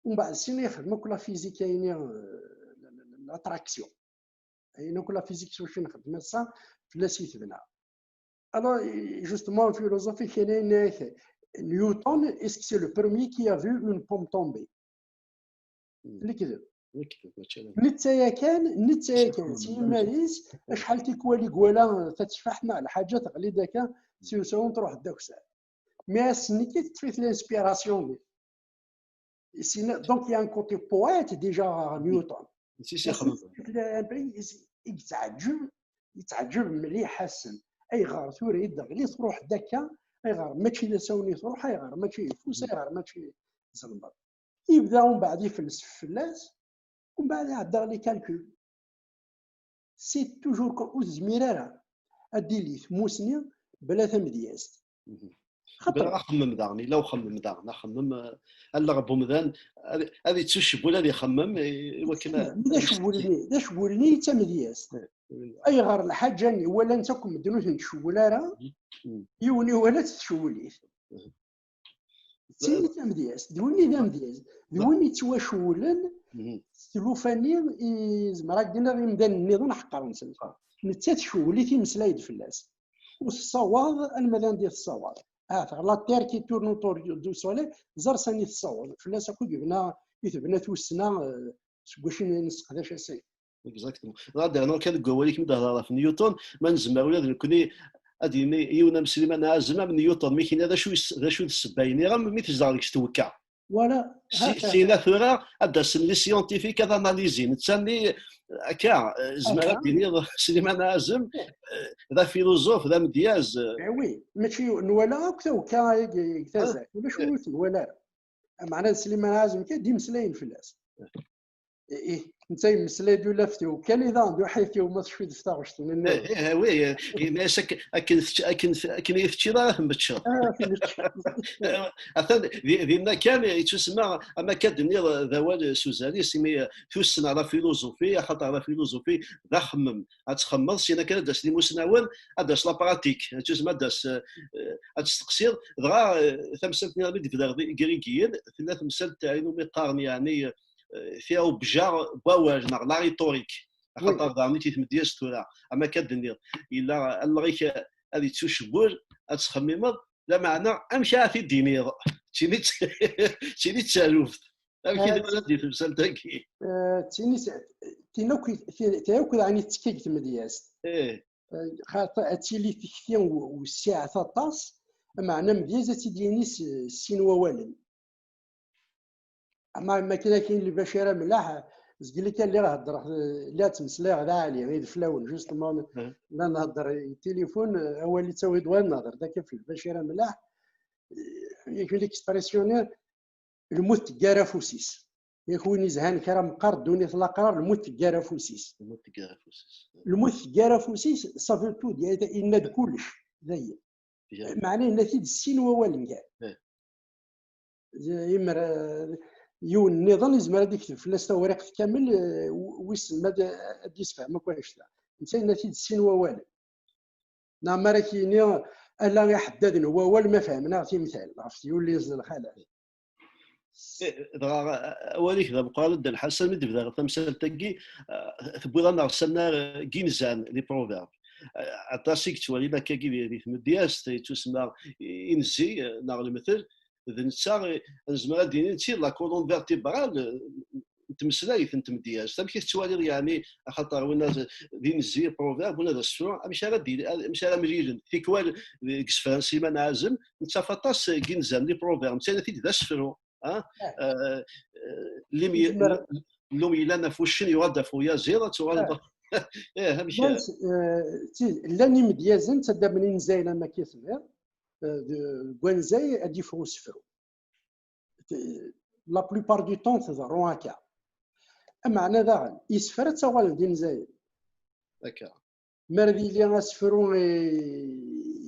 Umbeɛd, syin yexdem akk la physique, ayen i, eh, l'attraction. Ayen akk la physique s wacu nxeddem ass-a, fell-as i tebna. Alors, justement, philosophique, Newton, est-ce que c'est le premier qui a vu une pomme tomber? Lekdeb. Netta yakan, netta yakan, s yiman-is, acḥal tikwal i iwala tateffaḥt neɣ lḥaǧa teɣli-d akka, s usawen truḥ-d akessar. Mais ass-nni kan teṭṭef-it l'inspiration-nni. Donc, il y a un côté poète déjà à Newton. I yettɛeǧǧib, yettɛeǧǧib mliḥ ass-n. Ayɣer tura i d-teɣli, truḥ-d akka? Ayɣer mačči d asawen i truḥ? Ayɣer mačči d ufus? Ayɣer mačči d ẓelmeḍ? Yebda umbeɛd ifelsef fell-as, umbeɛd iɛedda les calculs. C'est toujours comme, ur tezmir ara ad d-tili tmusni bla tamedyazt. Xaṭer axemmem daɣen, yella uxemmem daɣen, axemmem, eh, allaɣ n umdan, ad, ad yettucewwel, ad ixemmem, eh, i wakken ad, d acewwel-nni, d acewwel-nni i d tamedyazt. Ayɣer lḥaǧa-nni walan-tt akk medden ur ten-tcewwel ara, yiwen iwala-tt tcewwel-it. D tin i d tamedyazt, d win i d amedyazt, d win yettwacewwlen s tlufa-nni i zemreɣ ad d-iniɣ imdanen nniḍen ḥeqqren-ten. Nettat tcewwel-it, imeslay-d fell-as. Ur tessawaḍ alma d anda i tessawaḍ. Ahat la terre qui tourne autour du soleil, ẓer sani tessawaḍ. Fell-as akk i yebna, i tebna tussna, eh, seg wacu i nesseqdac ass-agi. Exactement. Ad d-rnuɣ kan deg wawal-ik mi d-thedreḍ ɣef Newton, ma nezmer ula d nekkni ad d-yini yiwen am Sliman Ɛazem, am Newton, mi k-yenna d acu, d acu d ssebba-nni, am mi tezdeɣ deg-s twekka. Voilà. Sina tura ad d-asen les scientifiques ad analysin. Netta-nni akka, eh, zemreɣ ad d-iniɣ Sliman Ɛazem, eh, d afiluẓuf, d amedyaz, eh. Eh oui, mačči nwala akk tawekka-agi deg tazart, ulac win ur t-nwala ara. Meɛna d Sliman Ɛazem kan d-imeslayen fell-as. Ih, netta yemmeslay-d ula ɣef tewekka-nni daɣen d uḥayet-iw ma tecfiḍ ɣef taɣect-nni. Ih, ih, wi, yenna-as ak-, akken tečč-, akken t-, akken i teččiḍ ara temmeččeḍ. Ah, temmeččeḍ. Atan di-, dinna kan yettusemma, ama akka d-tenniḍ d awal s uzal-is, imi tussna la philosophie, axaṭer la philosophie d axemmem. Ad txemmeḍ, syin akka ad d-asen imusnawen, ad d-tas la pratique, ad tuzem, ad d-tas, eh, ad testeqsiḍ. Dɣa, eh, tamsalt-nni mi d-bdiɣ d Igrigiyen, tella temsalt ayen umi qqaren, yeɛni, eh, eh, tiɛubja n wawal neɣ la rhétorique. Axaṭer daɣen i tmedyazt tura, am akka d-tenniḍ, yella alleɣ-ik ad yettucewwel, ad txemmimeḍ, lameɛna amek ara t-id-tiniḍ? D tin i d, d tin i d taluft. Amek i d, eh, temsalt-agi? Eh, d tin i s-, tin akk i, tin, tin akk daɣen i tettekka deg tmedyazt. Eh. Eh, xaṭer ad tili tekti u-, wessiɛet aṭas, meɛna amedyaz ad tt-id-yini s, s sin wawalen. Ama, ama akken akin Lbacir Amlaḥ, zgili kan lliɣ heddreɣ, lliɣ ttmeslayeɣ d Ɛli, i d flawen, justement, la nhedder i tilifun, awal yettawi-d wayeḍ, nehder-d akka f Lbacir Amlaḥ, yak l'expression-nni, lmut teggar afus-is. Yak win izhan kra meqqar ddunit laqrar, lmut teggar afus-is. Lmut teggar afus-is. Lmut teggar afus-is, ça veut tout dire, yenna-d kullec, dayen. Meɛna yenna-t-id s sin wawalen kan. Eh. Imer, eh, yiwen nniḍen yezmer ad ikteb fell-as tawriqt kamel, eh, w-, wissen ma ad, ad d-yessefhem akk annect-a. Netta yenna-t-id s sin wawalen. Neɣ mi ara k-yini ala iḥeddaden n wawal ma fehmen-aɣ timtal ɣef tyulliẓ d lxalat. Eh, dɣa, eh, awal-ik d ameqqran, Dda Lḥasan, mi d-bdiɣ tamsalt-agi, eh, tewwiḍ-aneɣ s annar, eh, n yinzan, les proverbes. Eh, aṭas i yettwalin akkagi di, di tmedyazt, yettusemma inzi, eh, neɣ lemtel, d netta, eh, nezmer ad d-nini, d la colonne vertébrale, eh, n tmeslayt n tmedyazt. Amek i tettwaliḍ, yeɛni, axaṭer winna d, d inzi, proverbe, winna d asefru, amek ara d-, amek ara mlilen? Tikwal deg isefra n Sliman Ɛazem, nettaf aṭas n yinzan, les proverbes, netta yenna-t-id d asefru, ah? Eh. Eh, eh, lim-, llum yellan ɣef wuccen, yuɣal-d ɣef uyaziḍ, ad tuɣaleḍ. Eh, amek? Llan imedyazen ttaddamen inzayen, am akka i tenniḍ, eh, de-, deg wanzay ad yeffeɣ usefru. La plupart du temps, teḍerru akka. Ameɛna daɣen, isefra ttaɣalen d inzayen. Akka. Mi ara d-yili asefru i,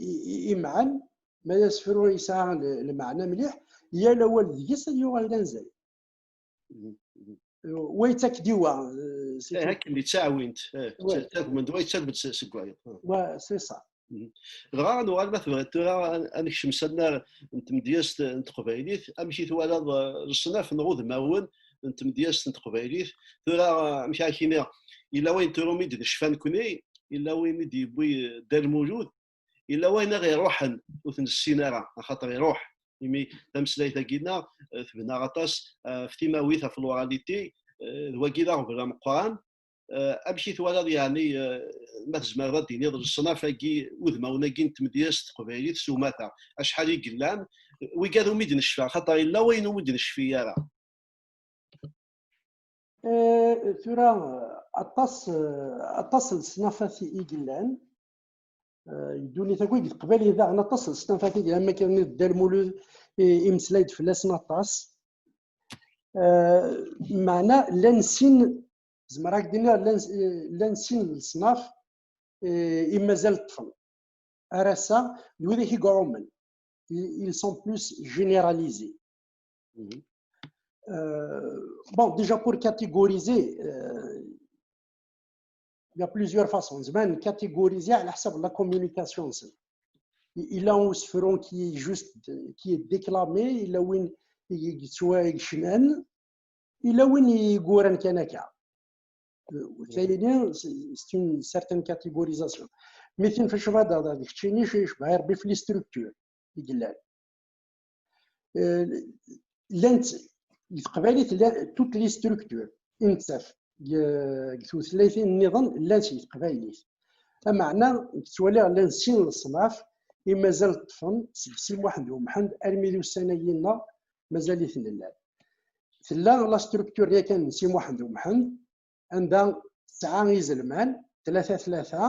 i, i, imɛen, ma d asefru yesɛa l-, lmeɛna mliḥ, yal awal deg-s ad yuɣal d anzay. Mhm, mhm. Wa yettak-d i wa, eh, c'est tout. Eh, akken di ttɛawint, eh, wa, ttagmen-d, wa yettak-d s-, seg wayeḍ. Ah. Wa, c'est ça. Mhm. Dɣa, ad nuɣal ma tebɣiḍ tura, ad, ad nekcem s annar n tmedyazt n teqbaylit, amek i twalaḍ, eh, leṣnaf neɣ udmawen n tmedyazt n teqbaylit? Tura, eh, amek ara k-iniɣ, yella wayen turum i d-necfa nekni, yella wayen i d-yewwi, eh, Dda Lmulud, yella wayen aɣ-iruḥen ur t-nessin ara, axaṭer iruḥ, imi tameslayt-agi-nneɣ, eh, tebna aṭas, eh, ɣef timawit, ɣef l'oralité, eh, d wagi d aɣbel ameqqran. Eh, amek i twalaḍ, yeɛni, eh, ma tzemreḍ ad d-tiniḍ leṣnaf-agi, udmawen-agi n tmedyazt teqbaylit s umata, acḥal i yellan, wigad umi d-necfa, axaṭer yella wayen umi d-necfi ara. Eh, tura, aṭas, eh, aṭas n leṣnafat i yellan. Eh, ddunit akk i deg teqbaylit daɣen aṭas n leṣnafat i yellan, am akken Dda Lmulud i, imeslay-d fell-asen aṭas. Eh, meɛna llan sin, zemreɣ ad k-d-iniɣ, llan, eh, llan sin n leṣnaf, eh, i mazal ṭṭfen. Ar ass-a, d widak i iɛummen. Ils, ils sont plus généralisés. Mhm. Euh, bon, déjà pour catégoriser, euh, il y a plusieurs façons. Zemren ad catégoriser على حسب la communication-nsen. Il y a un usefru qui est juste, qui est déclamé, il y a un, yettwa-, yecnan, il y a un yegguraren kan akka. Euh, tayri, c'est, c'est une certaine catégorisation. Mais tin fecba da, da, keččini, cebha Rebbi f les structures i yellan. Euh, llant, deg teqbaylit, llan toutes les structures i nettaf deg, deg tutlayin nniḍen, llant deg teqbaylit. Ameɛna, ttwaliɣ llan sin leṣnaf i mazal ṭṭfen seg Si Muḥend U Mḥend armi d ussan-agi-nneɣ, mazal-iten llan. Tella la structure yakan n Si Muḥend U Mḥend, anda tesɛa izelman, tlata tlata,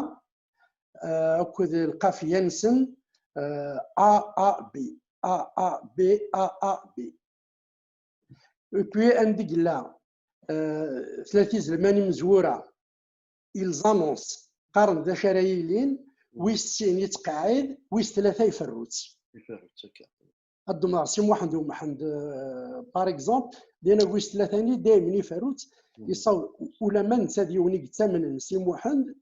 eh, akked lqafiya-nsen, eh, A A B, A A B, A A B. Et puis, anda i yella, eh, tlata izelman imezwura, ils annoncent, qqaren d acu ara yilin, wis sin yettqeɛɛid, wis tlata iferru-tt. Iferru-tt, akka. Ad d-ḍemneɣ Si Muḥend U Mḥend, euh, par exemple, di anagu wis tlata-nni, daymen iferru-tt, yessaweḍ, ulamma netta d yiwen i yettamnen Si Muḥend,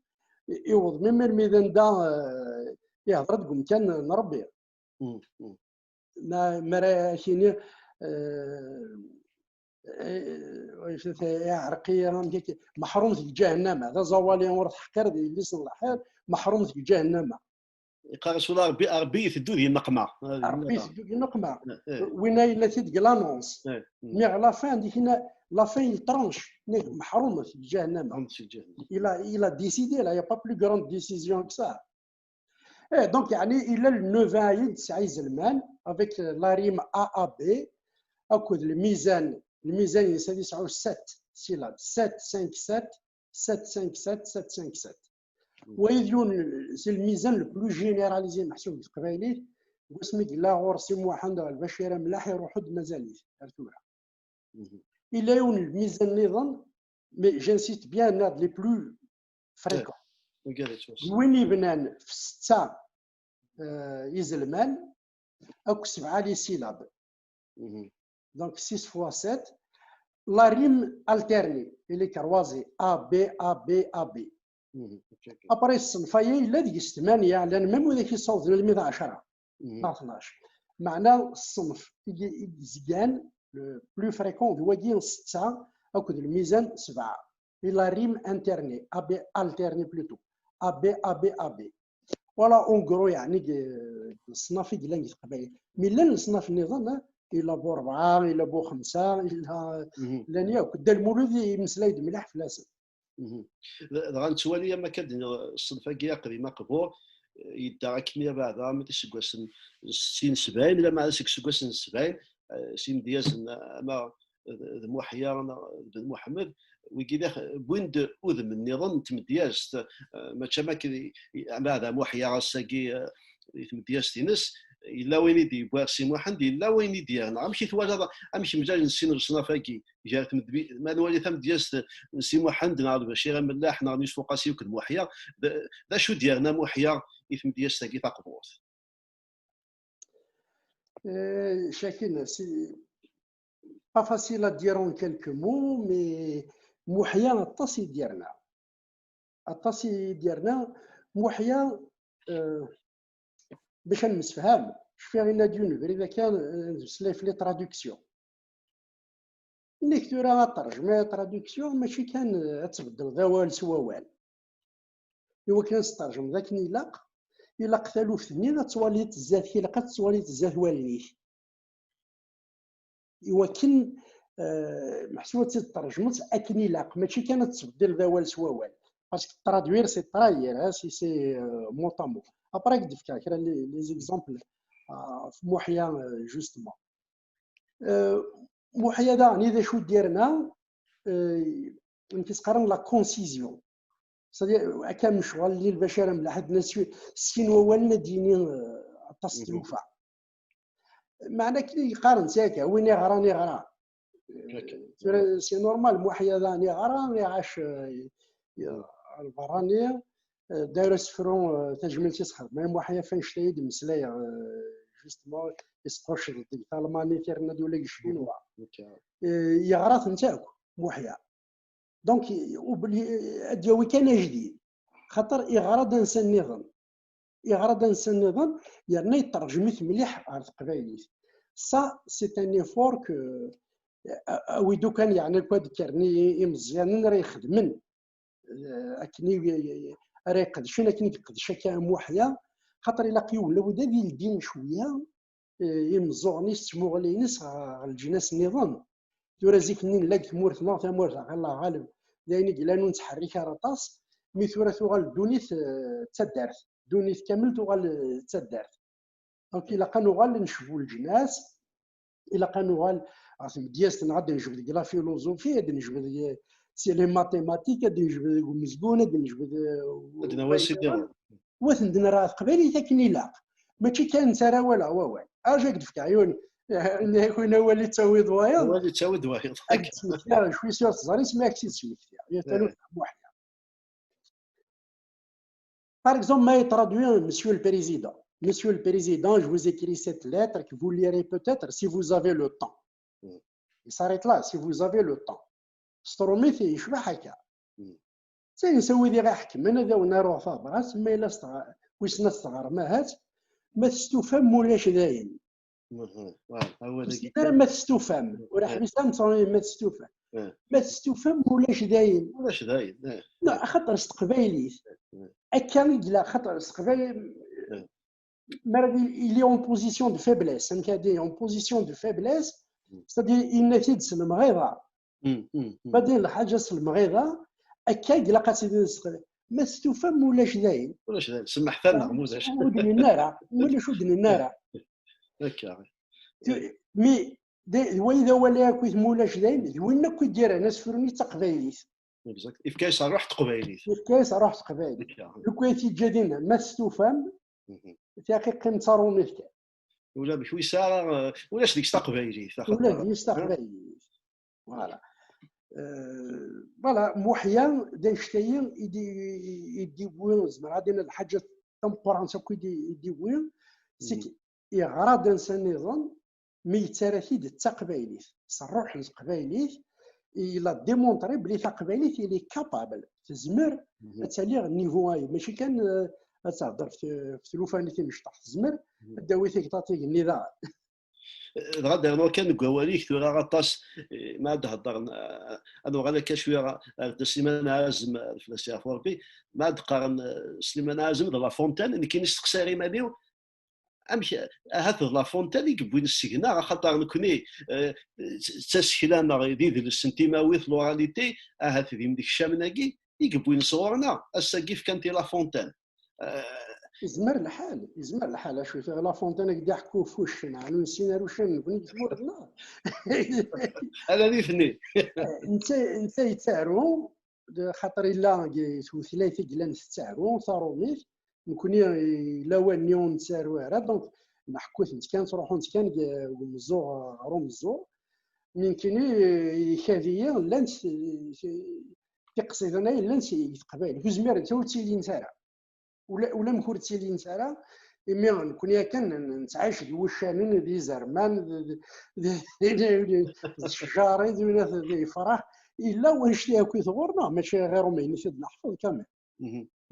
i-, iweḍ mi, mi armi d anda, euh, ihder-d deg umkan n Rebbi. Ma, mi ara ak-iniɣ, euh, euh, Iɛreq-iyi, meḥrumet deg ǧahennama. D aẓawali ur teḥqireḍ yelli-s n lḥir, meḥrumet deg ǧahennama. Yeqqar-as ula Ṛebbi, Ṛebbi iteddu di nneqma. Ṛebbi iteddu di nneqma. Winna yella-t-id deg l'annonce. Mais à la fin, di kina, la fin il tranche. Meḥrumet deg ǧahennama. Il a, il a décidé, là, il n'y a pas plus grande décision que ça. Eh, donc, يعني, il a le neuf ans, avec la rime A A B, akked lmizan, lmizan-ines ad yesɛu sept syllabes, sept cinq sept, sept cinq sept, sept cinq sept. Wayeḍ yiwen, c'est le mizan le plus généralisé meḥsub deg teqbaylit, deg wasmi yella ɣur-s Si Muḥend ɣer Lbacir Amlaḥ, iruḥ-d mazal-it ar tura. Yella yiwen lmizan nniḍen, mais j'insiste bien, nniɣ-d les plus fréquents. D win yebnan f setta, euh, izelman, akked sebɛa les syllabes. Donc six fois sept, la rime alternée, elle est croisée, A B, A B, A B. Après, ṣṣenf-agi yella deg-s tmanya, llan même widak yessawḍen almi d ɛecra neɣ tnac. Meɛna ṣṣenf i, i yezgan, le plus fréquent, d wagi setta akked lmizan sebɛa. Et la rime alternée, A B alternée plutôt. A B, A B, A B. Voilà, en gros, يعني, deg leṣnaf i yellan deg teqbaylit. Mi llan leṣnaf nniḍen, hein, yella bu rebɛa, yella bu xemsa, yella, llan yakk. Dda Lmulud yemmeslay-d mliḥ fell-asen. Dɣa nettwali am akka d ṣṣenf-agi aqdim aqbur, yedda akken abeɛda armi d iseggasen settin sebɛin, lamma seg iseggasen sebɛin, s imedyazen ama d Muḥya neɣ d Ben Muḥemmed, wigi d wwin-d udem nniḍen n tmedyazt, mačči am akken abeɛda Muḥya ass-agi, di tmedyazt-ines, yella wayen i d-yewwi Si Muḥend, yella wayen i d-yerna. Amek i twalaḍ, amek mlalen sin leṣnaf-agi? Gar tmedyazt, ma nwali tamedyazt n Si Muḥend neɣ Lbacir Amellaḥ neɣ n Yusef Uqasi akked Muḥya, d acu d-yerna Muḥya i tmedyazt-agi taqburt? Euh, chacune, c'est pas facile à dire en quelques mots, mais Muḥya aṭas i d-yerna. Aṭas i d-yerna. Muḥya, euh, bac ad nemsefham, cfiɣ inna-d yiwen ubrid akka, euh, d les traductions. Inna-k tura ad terjem, traduction mačči kan ad tbeddleḍ awal s wawal. Iwakken ad s-terjmeḍ akken ilaq, ilaq taluft-nni ad twaliḍ zdat, ilaq ad twaliḍ zdat wallen-ik. Iwakken, euh, meḥsub ad tt-id-terjmeḍ akken ilaq, mačči kan ad tbeddleḍ awal s wawal. Parce que traduire, c'est trahir, hein, si c'est, euh, mot à mot. Après, ad k-d-fkeɣ kra les exemples, euh, ɣef Muḥya, euh, justement. Euh, Muḥya daɣen, i d acu d-yerna, euh, nekk i s-qqaren la concision. C'est-à-dire, akka mecɣal li Lbacir Amellaḥ, ad d-nas sin wawalen ad d-yini, euh, aṭas n tlufa. Meɛna akken i yeqqaren akka, win iɣran iɣra. Tura, c'est normal, Muḥya daɣen iɣra, iɛac, euh, ɣer lberrani, euh, dayra asefru, euh, tajmilt i s-xedmeɣ i Muḥya ɣef annect-a i d-mmeslayeɣ, euh, justement, isqucceḍ-d deg talmanit, yerna-d ula deg ccinwa. Euh, yeɣra-tent akk, Muḥya. Donc, ad d-yawi kan ajdid. Xaṭer iɣra-d ansa nniḍen. Iɣra-d ansa nniḍen, yerna yetterjem-it mliḥ ɣer teqbaylit. Ça, c'est un effort que, a-, awi-d ukan, yeɛni, akk ad d-kkren i-, imeẓyanen ara ixedmen, eh, akken i, ara iqedcen, akken i iqedc akka Muḥya, xaṭer ilaq yiwen, labud ad ildin cwiya, eh, imeẓẓuɣen-is d tmuɣli-ines ɣer, ɣer leǧnas nniḍen. Tura zik-nni nella deg tmurt-nneɣ, tamurt ɣer Allah ɣaleb, d ayen i yellan ur nettḥerrik ara aṭas, mi tura tuɣal ddunit, eh, d taddart. Ddunit kamel tuɣal, eh, d taddart. Donc ilaq ad nuɣal necbu leǧnas, ilaq ad nuɣal ɣer tmedyazt-nneɣ, ad d-nejbed deg la philosophie, ad d-nejbed deg, si les mathématiques, ad d-nejbed deg umezgun, ad d-nejbed, eh, ad d-nawi si wa ten-d-nerra ɣer teqbaylit akken ilaq. Mačči kan netta ara walaɣ wawal. Acu ad d-fkeɣ yiwen, nniɣ-ak win awal yettawi-d wayeḍ. Awal yettawi-d wayeḍ. Ad d-smektiɣ cwi s ur teẓri, s mi ak-tt-id-smektiɣ. Yal taluft ɣef Muḥya. Par exemple, ma traduit Monsieur le Président. Monsieur le Président, je vous écris cette lettre que vous lirez peut-être si vous avez le temps. Il s'arrête là, si vous avez le temps. S trumit yecbeḥ akka. Sani s wid i ɣ-iḥekmen, ad awen-aruɣ tabrat, ma yella s tɣ-, wissen ad teɣrem ahat, ma testufam, ma ulac dayen. Ur sliɣ ara ma testufam. Ur ḥbis ara ma testufam. Ma testufam, ulac dayen. Ulac dayen. Axaṭer s teqbaylit, akka i yella, axaṭer s teqbaylit, mi ara il est en position de faiblesse, amek ara d-iniɣ, en position de faiblesse, c'est-à-dire, yenna-t-id s lemɣiḍa. Ma d-iniɣ lḥaǧa s lemɣiḍa, akka i ilaq ad tili s teqbaylit. Ma testufam, ulac dayen. Ulac dayen. Semmeḥt-aneɣ, ma ulac. Ur d-nenni ara. Ulac ur d-nenni ara. Akka. Mi d wayi d awal akk i tmulac dayen, d win akk i d-yerran asefru-nni d taqbaylit. Exact. Ifka-yas ṛṛuḥ n teqbaylit. Ifka-yas ṛṛuḥ n teqbaylit. Lukan i t-yeǧǧa dinna, ma testufam, tiqqiqqin d taṛumit kan. Ula d wis ara, ulac deg-s taqbaylit. Ula d yis taqbaylit. Voilà. Voilà, Muḥya d anect-ayi i d-iwwi, zemreɣ ad d-iniɣ d lḥaǧa tameqqrant akk i d-iwwi, c'est que yeɣra-d ansa nniḍen, mi yettarra-t-id d taqbaylit, s ṛṛuḥ n teqbaylit, il a démontré belli taqbaylit, il est capable, tezmer ad tali niveau ayi, mačči kan ad tehder ɣef tlufa-nni timecṭaḥ, tezmer ad d-tawi tigṭaṭ igenni daɣen. Dɣa ad d-rnuɣ kan deg wawal-ik tura aṭas, ma ad d-heddren, ad nuɣal akka cwiya ar Dda Sliman Ɛazem, ad fell-as yeɛfu Rebbi, ma ad d-qqaren Sliman Ɛazem d La Fontaine, nekkini steqsaɣ iman-iw, amek, ahat d La Fontaine i yewwin seg-neɣ, axaṭer nekkni d tasekla-nneɣ d idles n timawit, l'oralité, ahat d imdekcamen-agi i yewwin sɣur-neɣ, ass-agi fkan-t i La Fontaine. Izmer lḥal, izmer lḥal, acu fiɣ La Fontaine ak d-iḥku f uccen, ɛni ur nessin ara uccen nekni deg tmurt-nneɣ? Ala nitni. Netta, netta yettaru, xaṭer illa tutlayt i yellan tettaru, taṛumit, nekni lawan-nni ur nettaru ara, donc neḥku-tent kan, ttruḥunt kan deg umeẓẓuɣ ɣer umeẓẓuɣ, mi nekkini ikad-iyi llant tiqsiḍin-a yellan deg teqbaylit, ur zmirent ur ttilint ara. Ula, ulamek ur ttilint ara, imi nekkni akken nettɛic d wuccanen, d izerman, d ccjar, d winat d ifrax, illa wannect-a akk i tɣur-neɣ, mačči ɣir umeyen i t-id-neḥfeḍ kamel.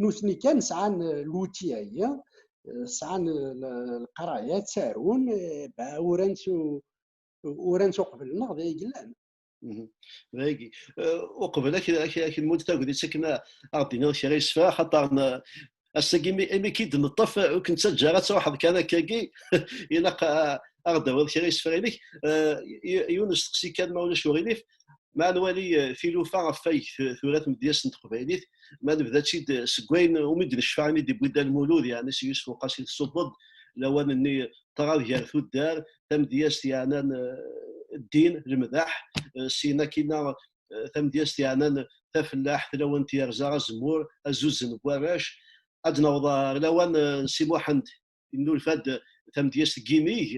Nutni kan sɛan l'outil-agi, sɛan leqraya, ttarun, uran s uran s uqbel-nneɣ d ay yellan. Dagi, uqbel ad k-nmudd tagnit akken ad ɣ-d-tiniḍ kra isefra, xaṭer ass-agi imi k-id-neṭṭef ur k-nettaǧǧa ara ad truḥeḍ kan akkagi, ilaq ad ɣ-d-tawiḍ kra isefra-inek. Yiwen usteqsi kan ma ulac uɣilif, ma nwali tilufa ɣef wayeg tura tmedyazt n teqbaylit, ma nebda-tt-id seg wayen umi d-necfa imi d-iwwi Dda Lmulud, yeɛni s Yusef Uqasi tṣubbeḍ lawan-nni ṭṭrad gar tuddar, tamedyazt yeɛnan ddin, lemdaḥ, syin akkin tamedyazt yeɛnan tafellaḥt, lawan n tyerza, azemmur, azuzzen n warrac. Ad d-naweḍ ɣer lawan n Si Muḥend, yennulfa-d tamedyazt n yinig,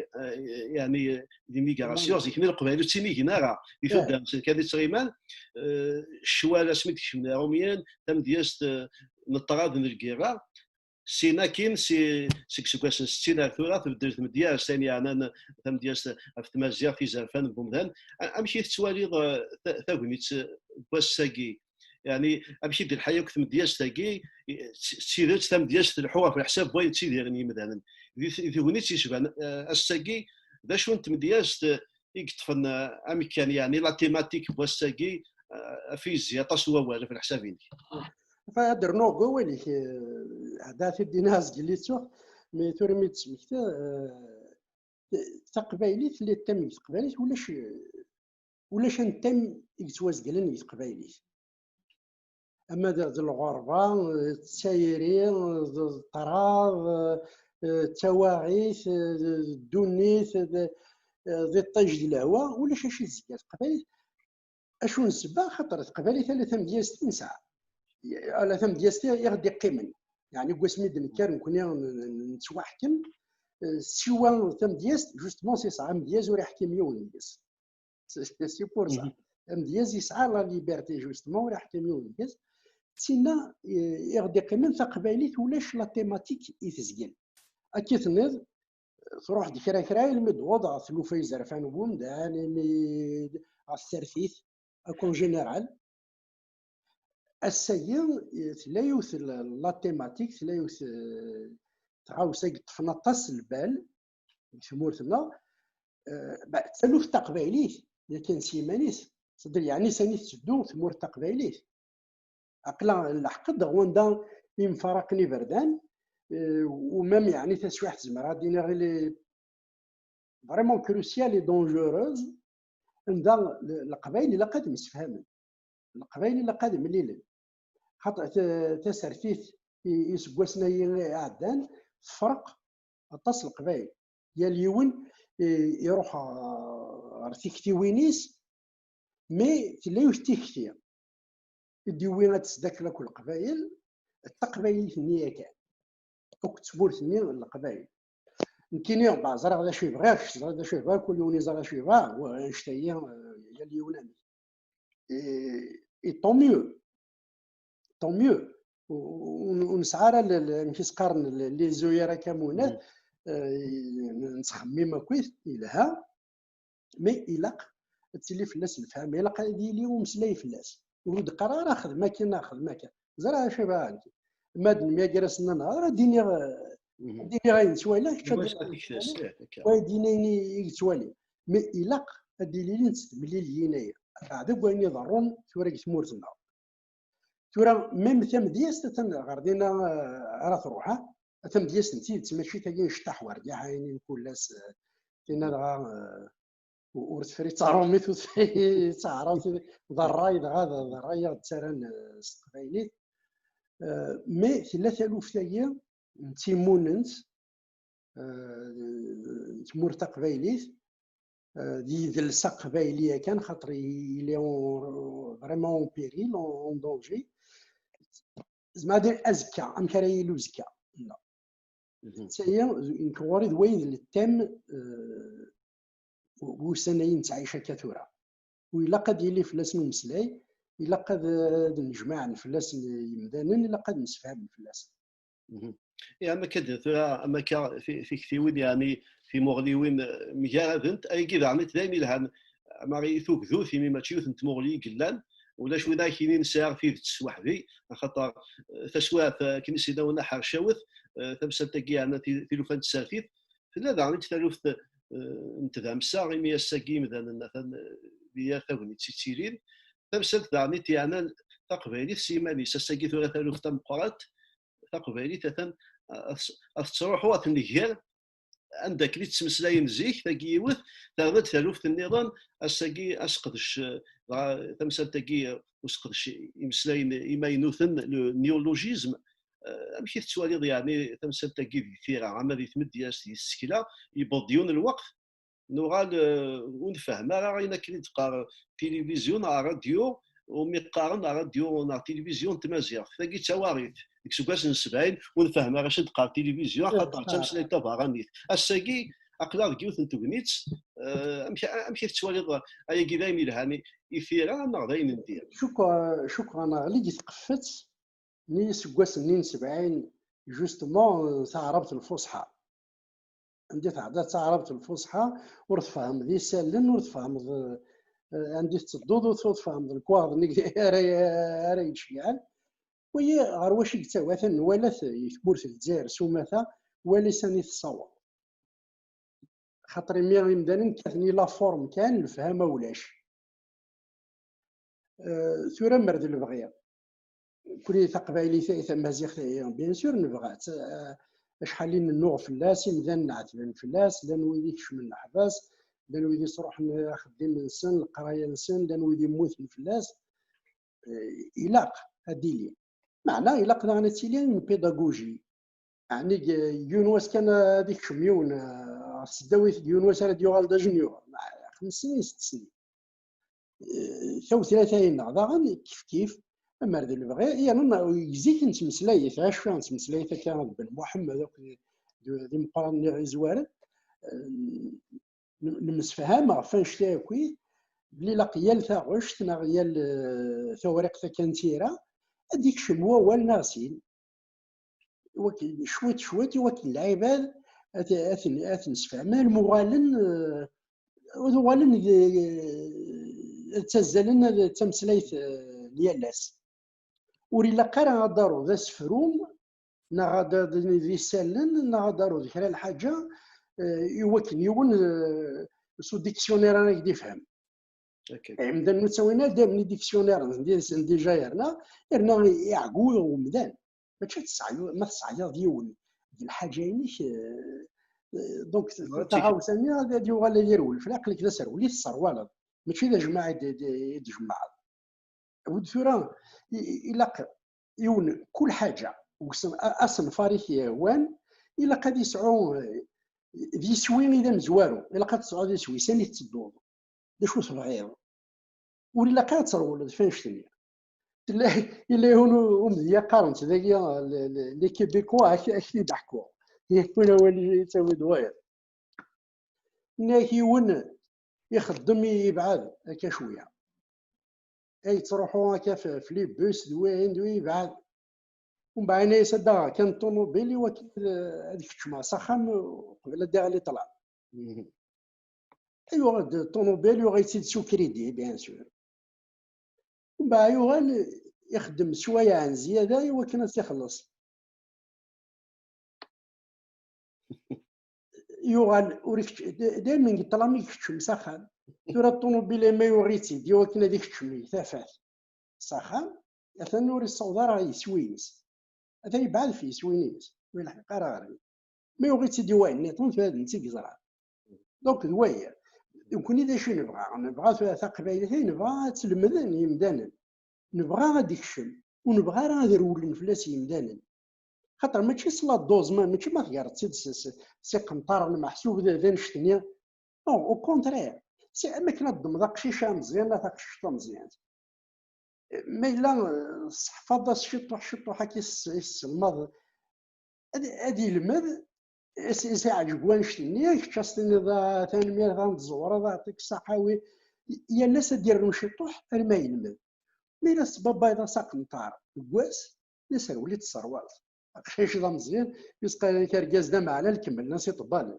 yeɛni d imigrations, zik-nni Leqbayel ur ttinigen ara di tuddar-nsen kan i ttɣiman, ccwal asmi d-kecmen Iṛumyen, tamedyazt n ṭṭrad n lgirra. Syin akkin, si, seg iseggasen settin ar tura, tbeddel tmedyazt, ayen yeɛnan tamedyazt ɣef tmaziɣt, izerfan n wemdan. Amek i tettwaliḍ tagnit n wass-agi? Yeɛni, amek i d-telḥa akk tmedyazt-agi, d tidet tamedyazt tleḥḥu ɣef leḥsab n wayen ttidiren yimdanen. Di tegnit yecban ass-agi, d acu n tmedyazt i yeṭṭfen amekkan, yeɛni la thématique n wass-agi, ɣef i yezzi aṭas n wawal ɣef leḥsab-inek? Ad d-rnuɣ deg wawal-ik, hda tid-ina azgel i ttuɣ, mi tura mi d-tesmekta, taqbaylit, les thèmes deg teqbaylit, ulac, ulac un thème i yettwazeglen deg teqbaylit. Ama d, d lɣerba, d tayri, d ṭṭrad, d tawaɣit, d ddunit, d, d iṭij d lehwa, ulac acu i tezger teqbaylit. Acu n ssebba? Xaṭer teqbaylit ala tamedyazt i nesɛa, ala tamedyazt i ɣ-d-iqqimen. Yeɛni deg wasmi d-nekker nekni nettwaḥkem, siwa tamedyazt, justement, s yesɛa amedyaz ur iḥkim yiwen deg-s. C'est pour ça. Amedyaz yesɛa la liberté, justement, ur iḥkim yiwen deg-s. Tinna i ɣ-d-iqqimen, taqbaylit ulac la thématique i tezgel. Akka i tenniḍ, truḥ-d kra kra almi d-tewweḍ ɣer tlufa izerfan n wemdan, imi ɣer tsertit, akk en général. Ass-agi tella yiwet la thématique, tella yiwet tɣawsa i yeṭṭfen aṭas n lbal deg tmurt-nneɣ, eh, bah, d taluft taqbaylit, yakan s yiman-is, c'est-à-dire, yeɛni sani tetteddu tmurt taqbaylit. Aql-aɣ nleḥq-d ɣer wanda i mfaraqen iberdan, eh, u même, yeɛni, taswiɛt zemreɣ ad d-iniɣ il est vraiment crucial et dangereuse, anda le-, Leqbayel ilaq ad msefhamen. Leqbayel ilaq ad mlilen. Xaṭer ta-, tasertit i, iseggasen-agi iɛeddan tefreq aṭas Leqbayel. Yal yiwen i, iruḥ, ah, ɣer tiktiwin-is, mais tella yiwet tikti i d-yewwi ad tesdakel akk Leqbayel, d taqbaylit-nni yakan, akk d tmurt-nni n Leqbayel. Nekkini, bah, ẓriɣ d acu i bɣiɣ, kečč teẓriḍ d acu i bɣiɣ, kul yiwen yeẓra d acu i yebɣa, wa-, annect-agi, eh, yal yiwen amek. Et, et tant mieux. Tant mieux. Ur, ur, ur nesɛi ara le-, le-, amek i s-qqaren, le-, les œillères à camounette, eh, nettxemmim akkit, yelha, mais ilaq ad tili fell-as lefhama, ilaq ad yili umeslay fell-as. Ur d-qqar ara xdem akken, xdem akken. Ẓriɣ acu i bɣiɣ nekk. Ma d-nemyager ass-nni neɣ ara d-iniɣ, ad d-iniɣ ayen ttwaliɣ, kečč ad d-iniɣ ayen ttwaliɣ, wa ad d-yini ayen i yettwali. Mais ilaq ad d-ililint temliliyin-aya. Ɣer deg wayen iḍerrun tura deg tmurt-nneɣ. Tura, même tamedyazt, atan ɣer dinna, eh, ara truḥ, ha? Tamedyazt n tidet, mačči tagi n cṭaḥ wergaḥ, ayen n kul ass, eh, tinna dɣa, eh, u-, ur tefri d taṛumit, ur tefri d taɛrabt, d ṛṛay dɣa, d, d ṛṛay i ɣ-d-ttarran, eh, s teqbaylit. Eh, mais tella taluft-agi n timunent, eh, n tmurt taqbaylit, eh, d yidles aqbayli yakan, xaṭer il est en-, vraiment en péril, en, en danger. Zeɛma d azekka, amek ara yili uzekka? Tayi, nekk ɣur-i d wayen d le thème, eh, n wussan-ayi nettɛic akka tura. U ilaq ad yili fell-asen umeslay, ilaq ad, ad nnejmaɛen fell-asen yimdanen, ilaq ad msefhamen fell-asen. Mhm. Ih, am akka d-, tura, am akka ti-, tiktiwin, yeɛni timuɣliwin, eh, mgaradent, ayagi daɣen i d ayen ilhan, ama i tugdut, imi mačči yiwet n tmuɣli i yellan, ulac win ara k-yinin sɛiɣ tidet s weḥd-i, axaṭer, eh, taswiɛt, eh, akken i s-yenna Wna Ḥercawet, eh, tamsalt-agi, yeɛni ti-, tilufa n tsertit, tella daɣen i taluft, eh, n tdamsa, imi ass-agi imdanen atan, eh, di yal tagnit i ttilin. Tamsalt daɣen i t-yeɛnan taqbaylit s yiman-is. Ass-agi tura taluft tameqqrant, taqbaylit atan, eh, ad tettruḥu, ad tnegger, anda akken i ttmeslayen zik, tagi yiwet, terna-d taluft nniḍen, ass-agi aseqdec, eh, dɣa tamsalt-agi, eh, useqdec imeslayen imaynuten, le néologisme, eh, amek i tettwaliḍ, yeɛni, tamsalt-agi deg tira, ama di tmedyazt, di tsekla, yewweḍ-d yiwen lweqt, nuɣal, eh, ur nfehhem ara ayen akken i d-teqqar tilivizyu neɣ ṛadyu, umi qqaren ṛadyu neɣ tilivizyu n tmaziɣt. Tagi d tawaɣit. Deg iseggasen n sebɛin, ur nfehhem ara acu d-teqqar tilivizyu, axaṭer d tameslayt tabeṛṛanit. Ass-agi, aql-aɣ deg yiwet n tegnit, eh, amek, amek i tettwaliḍ ayagi, d ayen yelhan i, i tira neɣ d ayen n dir? Cukkeɣ, cukkeɣ neɣli deg tqeffet n yiseggasen-nni n sebɛin, justement, eh, taɛrabt lfuṣḥa. Anda tɛedda taɛrabt lfuṣḥa, ur tfehmeḍ isallen, ur tfehmeḍ, eh, anda i tettedduḍ, ur tfehmeḍ lekwaɣeḍ-nni ara, ara yeceyɛen. Wagi ɣer wacu i yettawi? Atan nwala-t i tmurt n Lezzayer s umata, wali sani tessaweḍ. Xaṭer imi imdanen kkaten i la forme kan, lefhama ulac. Eh, tura mer d lebɣi. Kuli taqbaylit-a, tamaziɣt-a, bien sûr, nebɣa-tt. Eh, acḥal i nennuɣ fell-as, imdanen ɛetben fell-as, llan wid ikecmen leḥbas, llan wid isruḥen axeddim-nsen, leqraya-nsen, llan wid immuten fell-as. Eh, ilaq ad d-tili. Meɛna ilaq daɣen ad tili une pédagogie. Ɛni g-, yiwen wass kan ad ikcem yiwen, eh, ɣer tesdawit, yiwen wass ara d-yuɣal d ajenyur? Xems snin, sett snin. Eh, tawetrat-ayi-nneɣ daɣen kif kif, amer d lebɣi, yerna n-, zik nettmeslay, tɛic nettmeslay akka d Ben Muḥemmed akk d, d, d imeqqranen-nni ɣ-izwaren, eh, n-, nemsefham ɣef annect-a akk, belli ilaq yal taɣect neɣ yal, eh, tawriqt akka n tira ad d-ikcem wawal neɣ sin. Iwakken cwiṭ cwiṭ, iwakken lɛibad ad, ad ten-, ad ten-sfehmen, alma uɣalen, eh, ad uɣalen d, d, ttazzalen ad, d tameslayt, eh, n yal ass. Ur ilaq ara ad d-taruḍ asefru, neɣ ad d-, d isallen, neɣ ad d-taruḍ kra n lḥaǧa, eh, iwakken yiwen, eh, s udiksyunir ara k-d-ifhem. Imdanen ur ttawin ara daymen idiksyunir n déjà yerna, yerna iɛeggu umdan. Mačči ad tesɛyu, ma tesɛiḍ yiwen d lḥaǧa-inek, eh, eh, donc taɣawsa-nni ad yuɣal ad yerwel fell-ak, aql-ik d aserwel i tesserwaleḍ, mačči d ajmaɛ i d-, i d-, i d-tjemɛeḍ. Awi-d tura, i-, i-, ilaq yiwen kul ḥaǧa, asenfar i k-yehwan, ilaq ad yesɛu, eh, d iswi i d amezwaru, ilaq ad tesɛuḍ iswi, sani tettedduḍ, d acu tebɣiḍ. Ur ilaq ara ad trewleḍ f annect-nni. Tella, yella yiwen umedya qqaren-t dagi, les Québécois, ak-t-id-ḥkuɣ. Yiwen awal yettawi-d wayeḍ. Nna-k yiwen ixeddem yebɛed akka cwiya. Ay yettruḥu akka f les bus d wihin d wihin yebɛed. Umbeɛd yenna-yas ad d-aɣeɣ kan ṭumubil i wakken ad keččmeɣ s axxam qbel ad d-aɣli ṭṭlam. Yuɣ-d ṭumubil, yuɣ-itt-id s ukridi, bien sûr. Umbeɛd yuɣal ixeddem sswayeɛ n zzyada i wakken ad tt-ixelleṣ. Yuɣal ur ikečč-, d-, daymen deg ṭṭlam i ikeččem s axxam. Tura ṭumubil ma yuɣ-itt-id i wakken ad ikeččem i tafat s axxam, atan ur issaweḍ ara iswi-ines. Atan yebɛed f yiswi-ines, ur ilḥiq ara ɣer-i. Ma yuɣ-itt-id i wayen nniḍen, tura d netta i yeẓran. Donc d waya. Nekkni d acu i nebɣa? Nebɣa tura taqbaylit, ay nebɣa ad tt-lemden yimdanen. Nebɣa ad d-ikcem, ur nebɣa ara ad rewlen fell-as yimdanen. Xaṭer mačči s la dose, ma, mačči ma tgerḍ-tt-id s, s, s iqenṭaren meḥsub d, d annect-nni. Non, au contraire. Si, am akken ad ddmeḍ aqcic ameẓyan neɣ taqcict tameẓyant. Ma yella, eh, tesseḥfaḍ-as ciṭuḥ, ciṭuḥ akka i s-, i s-tselmaḍ, ad, ad ilmed, is-, is-iɛǧeb wannect-nni, kečč ad s-tiniḍ, "Ah, tanemmirt, ad tẓewreḍ, aɛṭik ṣṣaḥa, wi." Yal ass ad d-irnu ciṭuḥ arma yelmed. Mi la tesbabbayeḍ-as aqenṭar deg wass, d aserwel i tesserwaleḍ. Aqcic d ameẓyan, yesqal-ak argaz d ameɛlal, kemmlen-as iṭebbalen.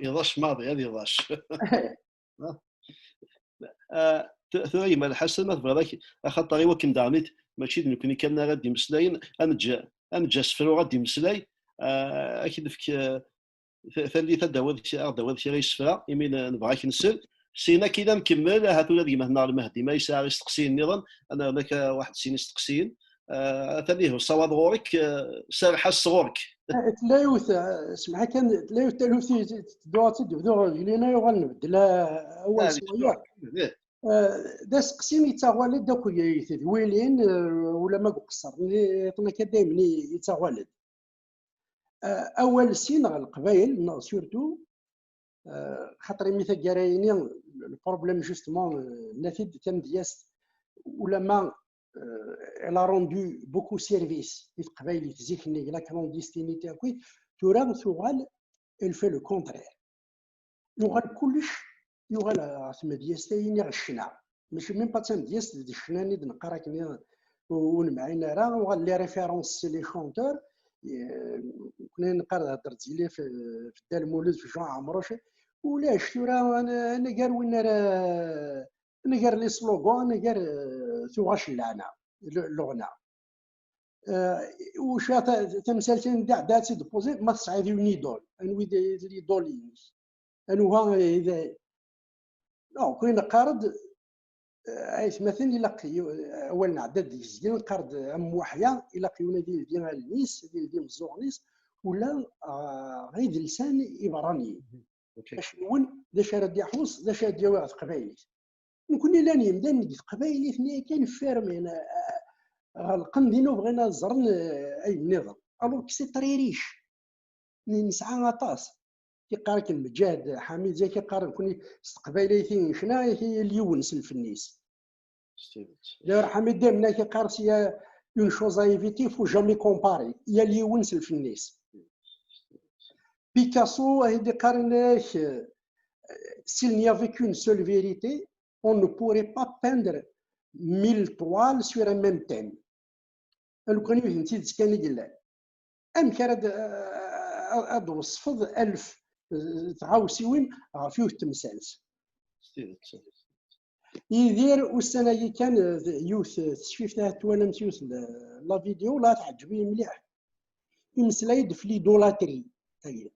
Iḍac maḍi, ad iḍac. Ah, t-, tura gma Lḥasen, ma tebɣiḍ ak-, axaṭer i wakken daɣen it-, mačči d nekkni kan ara d-imeslayen, ad neǧǧ, ad neǧǧ asefru ad d-imeslay, ah, ad k-nefk, ah, ta-, tallit ad d-tawiḍ k-, ad d-tawiḍ kra isefra, imi n-, nebɣa ad k-nsel. Syin akka i d nkemmel, ahat ula d gma-tneɣ Lmehdi ma yesɛa isteqsiyen nniḍen, ad nernu akka waḥed sin isteqsiyen. Ah, atan ihi usawaḍ ɣur-k, ah, serreḥ-as ɣur-k. Ah, tella yiwet, ah, semḥ kan, tella yiwet taluft i, i, tedduɣ ad tt-id-bduɣ, Glina yuɣal nbeddel, ah, awal s waya. Ah, d aseqsi yettaɣal-d akk tedwilin, ah, ulamma deg uqeṣṣer, nniḍen akka daymen i, yettaɣal-d. Ah, awal sin ɣer Leqbayel, neɣ surtout, ah, xaṭer imi taggara-yini, le problème justement, ah, nna-t-id tamedyazt, ulamma, ah, elle a rendu beaucoup service i teqbaylit zik-nni, la clandestinité akkit, tura tuɣal, elle fait le contraire. Yuɣal kullec, yuɣal ɣer tmedyazt-ayi niɣ ccna. Mačči même pas d tamedyazt, d ccna-nni d-neqqar akken i, ur, ur nemɛin ara, uɣal les références, c'est les chanteurs, eh, nekkni neqqar d Hder Zili, f-, f Dda Lmulud, f Jean Ɛemruc, ulac tura an-, anagar win ara, anagar les slogans, anagar, eh, tuɣac n lɛana, le-, leɣna. Eh, uca ta-, tamsalt-in d, d ad tt-id-poser, ma tesɛiḍ une idole, anwa i d, d l'idole-inek? Anwa i d, donc, neqqar-d, eh, aytmaten, ilaq y-, awal nɛedda-d deg zgelli, neqqar-d am Muḥya, ilaq yiwen ad yeldi allen-is, ad yeldi imeẓẓuɣen-is, ula, ah, idelsan iberraniyen. Acu yiwen, d acu ara d-iḥuṣ, d acu ara d-yawi ɣer teqbaylit. Nekkni llan yemdanen deg teqbaylit-nni kan fermen, eh, ɣelqen din ur bɣin ad ẓren, eh, ayen nniḍen. Alors que c'est très riche. N-, nesɛa aṭas. Yeqqar akken Mǧahed Ḥamid zik yeqqar nekkni s teqbaylit i necna, yal yiwen s lfen-is. S tidet. D'ailleurs, Ḥamid daymen ak yeqqar s'il y a une chose à éviter, il faut jamais comparer. Yal yiwen s lfen-is. Picasso, ad d-iqqaren-ak, euh, s'il n'y avait qu'une seule vérité, on ne pourrait pas peindre mille toiles sur un même thème. Lukan yiwet n tidet kan i yellan. Amek ara d-, ad, ad d-tweṣfeḍ alef, eh, tɣawsiwin ɣef yiwet temsalt? S tidet. Yidir ussan-agi kan, eh, d-, yiwet, eh, tesfift ahat twalamt yiwet n la vidéo, la teɛǧeb-iyi mliḥ. Imeslay-d f l'idolâtrie. Agi.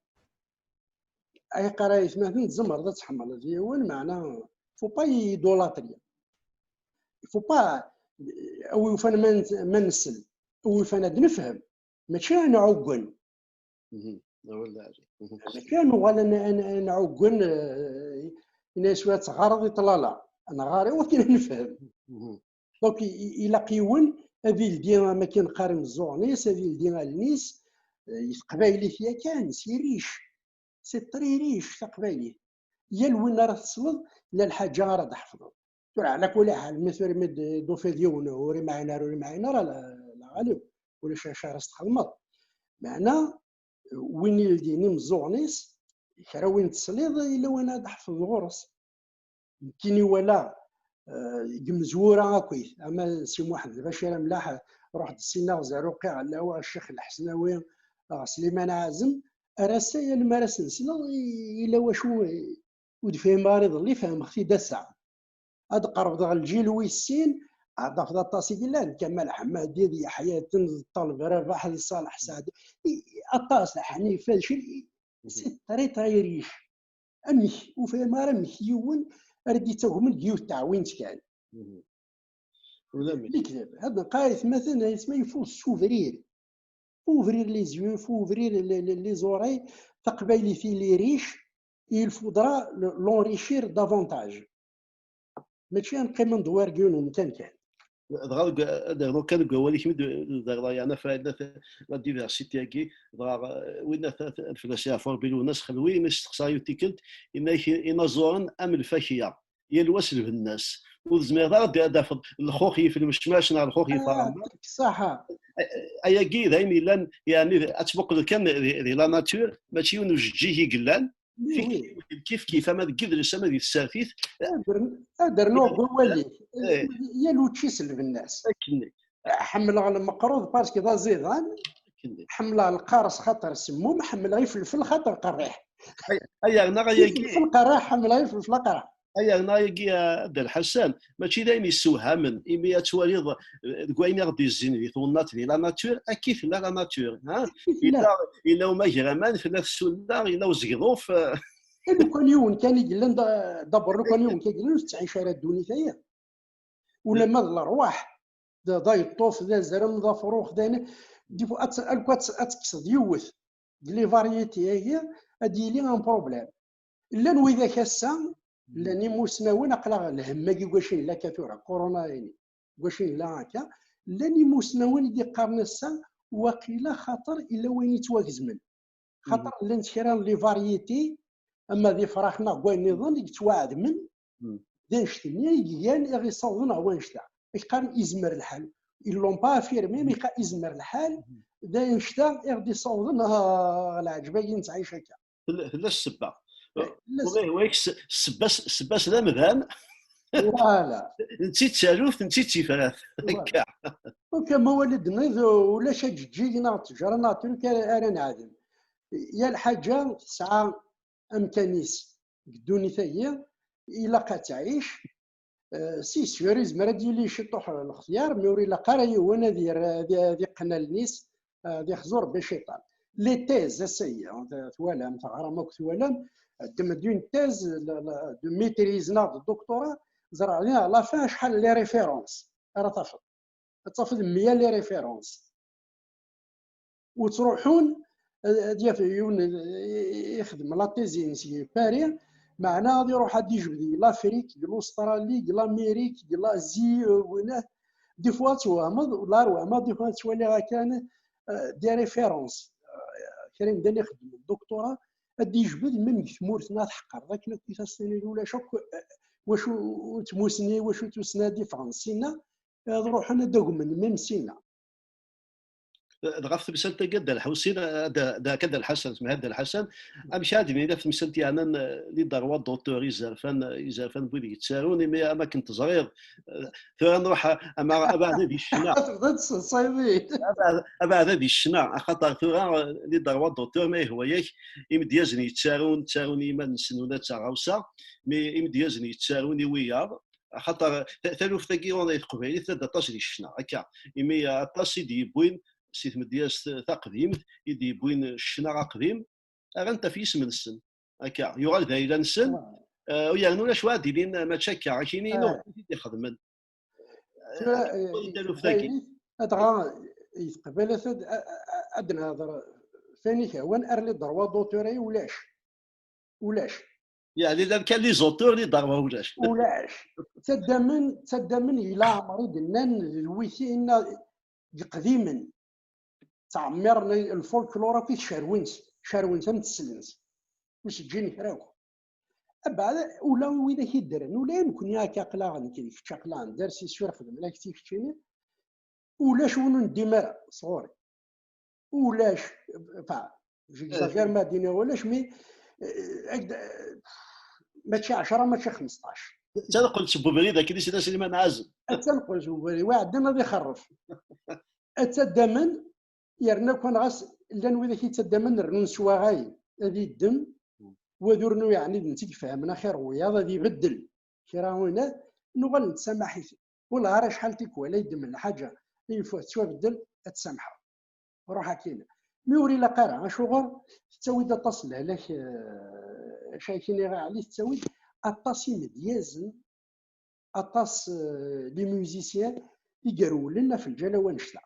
Ay qqar ay atmaten, tzemreḍ ad tḥemmleḍ yiwen, meɛna faut pas idolâtrie. Faut pas, a wi yufan ma n-, ma nsel, a wi yufan ad nefhem, mačči ad nɛuggen. Mačči ad nuɣal ad n-, ad n-, ad nɛuggen, eh, ini-as ad teɣɣareḍ i ṭṭlala, ad nɣar i wakken ad nefhem. Donc, i-, i-, ilaq yiwen ad ildi, am akken qqaren imeẓẓuɣen-is, ad ildi allen-is, eh, i teqbaylit yakan, c'est riche. C'est très riche, taqbaylit. Yal win ara tesleḍ, la lḥaǧa ara d-ḥefḍeḍ. Tura, ɛla kulli ḥal, mi tura mi d-, d-tufiḍ yiwen ur imɛin ara, ur imɛin ara, la, la ɣalib, ulac acu ara s-txedmeḍ. Meɛna, win ildin imeẓẓuɣen-is, kra win tesliḍ, yella win ad d-ḥefḍeḍ ɣur-s. Nekkini walaɣ, eh, deg imezwura akkit, ama Si Muḥend Lbacir Amlaḥ, ruḥ-d sinaɣ Zerruqi, Ɣellawa, Ccix Lḥesnawi, eh, Sliman Ɛazem, ar ass-a, yal mi ara sen-sleɣ, i-, yella wacu ur d-fhimeɣ ara iḍelli, fehmeɣ-t-id ass-a. Ad qerbeḍ ɣer lǧil wis sin, ad tafeḍ aṭas i yellan, Kamal Ḥemmadi, d Yeḥya Ten, d Ṭaleb Rabaḥ, d Ṣaleḥ Saɛdi, i-, aṭas, Ḥnifa, d cil-, c'est très, très riche. Amek, ur fhimeɣ ara amek yiwen ara d-ittagmen deg yiwet teɛwint kan. Lekdeb. Had neqqar aytmaten, aytma, il faut s'ouvrir. Faut ouvrir les yeux, faut ouvrir les, les, les oreilles. Taqbaylit, il est riche, et il faudra le, l'enrichir davantage. Mačči ad neqqim ad ndewwir deg yiwen umkan kan. Dɣa deg, ad rnuɣ kan deg wawal-ik mi d-, d-, d-, yeɛna fayda la diversité-agi, dɣa, eh, winna ta-, ta-, ad fell-as yeɛfu Rebbi Lwennas Xelwi, mi s-teqsa yiwet tikkelt, yenna-ak inaẓuren am lfakya, yal wa s lbenna-s. Ur tezmireḍ ara ad d-, ad d-tafeḍ lxux yif lmecmac neɣ lxux yif aɣerma. Ṣaḥa. Ayagi d ayen yellan, yeɛni, ad tmuqleḍ kan di, di la nature, mačči yiwen ujeǧǧig i yellan, kif kif, ama deg yidles, ama di tsertit. Ad rn-, ad rnuɣ deg wawal-ik. Eh. Yal učči s lbenna-s. Akken. Ḥemmleɣ lmeqruḍ parce que d aẓidan. Akken. Ḥemmleɣ lqares xaṭer semmum, ḥemmleɣ ifelfel xaṭer qerriḥ. Ay, ay, yerna ayagi. Ifelfel qerriḥ, ḥemmleɣ ifelfel aqerḥan. Ay, yerna ayagi, a Dda Lḥasan, mačči d ayen yessewhamen, imi ad twaliḍ, eh, deg wayen i ɣ-d-yezzin di twennaḍt, di la nature, akka i tella la nature, ha? Akka i tella. Yella, yella umagraman, tella tsulla, yella uzegḍuf, eh. Lukan yiwen kan i yellan da, d'abord lukan yiwen kan i yellan, ur tettɛic ara ddunit-agi. Ulamma d lerwaḥ, d, d ayeṭṭuf, d azrem, d afrux, d ayen, des fois, ad tt-, ad tt-, ad tekkseḍ yiwet deg les variétés-agi, ad d-yili un problème. Llan widak ass-a, llan imusnawen, aql-aɣ lhemm-agi deg wacu nella akka tura, corona-ini, deg wacu nella akka, llan imusnawen i d-iqqaren ass-a, waqila xaṭer illa wayen yettwagezmen. Xaṭer llant kra n les variétés, ama d ifrax neɣ deg wayen nniḍen, i yettwaɛedmen, d annect-nni i igan i ɣ-iṣawḍen ɣer wannect-a. I qqaren izmer lḥal. Ils l'ont pas affirmé, mais qa-, izmer lḥal, d annect-a i ɣ-d-iṣawḍen ɣer lɛeǧb-agi nettɛic akka. Tella, tella ssebba. Tella ssebba. Ula, ula, s-, ssebba-s, ssebba-s d amdan. Voilà. Netta d taluft, netta d tifrat. Voilà. Akka. Donc, amawal i d-tenniḍ, ulac aǧeǧǧig neɣ ttejra neɣ tluk ara, ara neɛdem. Yal lḥaǧa tesɛa amkan-is deg ddunit-agi, ilaq ad tɛic. Euh, c'est sûr, yezmer ad yili ciṭuḥ lextyar, mais ur ilaq ara yiwen ad yerr-, ad, ad iqqen allen-is, euh, ad ixzu Rebbi cciṭan. Les thèses, ass-agi, t-, twalam, teɣram akk twalam, ddem-d une thèse, la, la, de maîtrise neɣ de doctorat, ẓer à la fin acḥal les références ara tafeḍ. Ad tafeḍ meyya les références. Ur ttruḥun, ad, ad yaf yiwen, eh, ixdem la thèse-ines seg Paris, meɛna ad iruḥ ad d-ijbed deg l'Afrique, deg l'Australie, deg l'Amérique, deg l'Asie, eh, winat. Des fois ad twehmeḍ, la twehmeḍ, des fois ad twaliɣ akan, eh, des références. Eh, kra n yimdanen ixeddmen doctorat, ad d-ijbed même deg tmurt-nneɣ tḥeqqreḍ akken akk i as-tiniḍ ulac akk, eh, wacu tmusni, wacu tussna ad d-iffɣen sinna, ad ruḥen ad d-agmen même sinna. Dɣa ɣef temsalt-agi, a Dda Lḥusin, a Dda, Dda, akka Dda Lḥasan, semmeḥ, a Dda Lḥasan, amek ara d-nini ɣef temsalt yeɛnan, eh, les droits d'auteur, izerfan, izerfan n wid yettarun, imi am akken teẓriḍ, eh, tura nruḥ, ama abeɛda di ccna. Tebda tesseḍsayeḍ-iyi. Abeɛda, abeɛda di ccna, axaṭer tura, eh, les droits d'auteur, ma yehwa-yak, imedyazen yettarun, ttarun i yiman-nsen ula d taɣawsa, mi imedyazen yettarun i wiyaḍ, axaṭer ta-, taluft-agi ɣur-i teqbaylit, tella-d aṭas di ccna, akka, imi aṭas i d-yewwin si tmedyazt taqdimt, i d-yewwin ccna aqdim, rran-t ɣef yisem-nsen. Akka, yuɣal d ayla-nsen. U yernu ulac wa ad ilin mačči akka, akini inu i t-id-ixedmen. Tura, taluft-agi. Adɣa i teqbalat ad nehder f ayen i k-hwan, ar les droits d'auteur-agi ulac. Ulac. Yeɛni llan kan les auteurs, les droits ulac. Ulac. Ttaddamen, ttaddamen i leɛmer i d-nnan d witi inna yeqdimen. Ttɛemmiren lfolklur akk i tcerwen-tt, cerwen-tt am teslent. Ur s-ǧǧin kra akk. Abeɛd, ula i widak iddren, ula i nekni akka aql-aɣ nekk d kečč aql-aɣ nders isur xedmen ak-tt i keččini, ulac win ur neddim ara sɣur-i. Ulac, enfin, j'exagère ma d-iniɣ ulac, mais mačči ɛecra, mačči xmesṭac. Ad tanqel seg ubrid akken i s-yenna Sliman Ɛazem. Ad tanqel seg ubrid, wa iɛeddan ad ixerref. Ad ttaddamen, yerna kan ɣas llan widak i ttaddamen rnun s waɣayen, ad iddem, wa d urnu yeɛni d netta i ifehmen axir n wiyaḍ, ad ibeddel kra winat, nuɣal nettsamaḥ-iten. Wellah ara acḥal tikwal ay ddmen lḥaǧa, une fois tettwabeddel, ad tsamḥeḍ. Ruḥ akkin. Mi ur ilaq ara, acuɣer tettawi-d aṭas n lehlak, eh, acu akkin i Ɛli, tettawi-d aṭas imedyazen, aṭas, eh, les musiciens i irewlen ɣef lǧal-a wannect-a.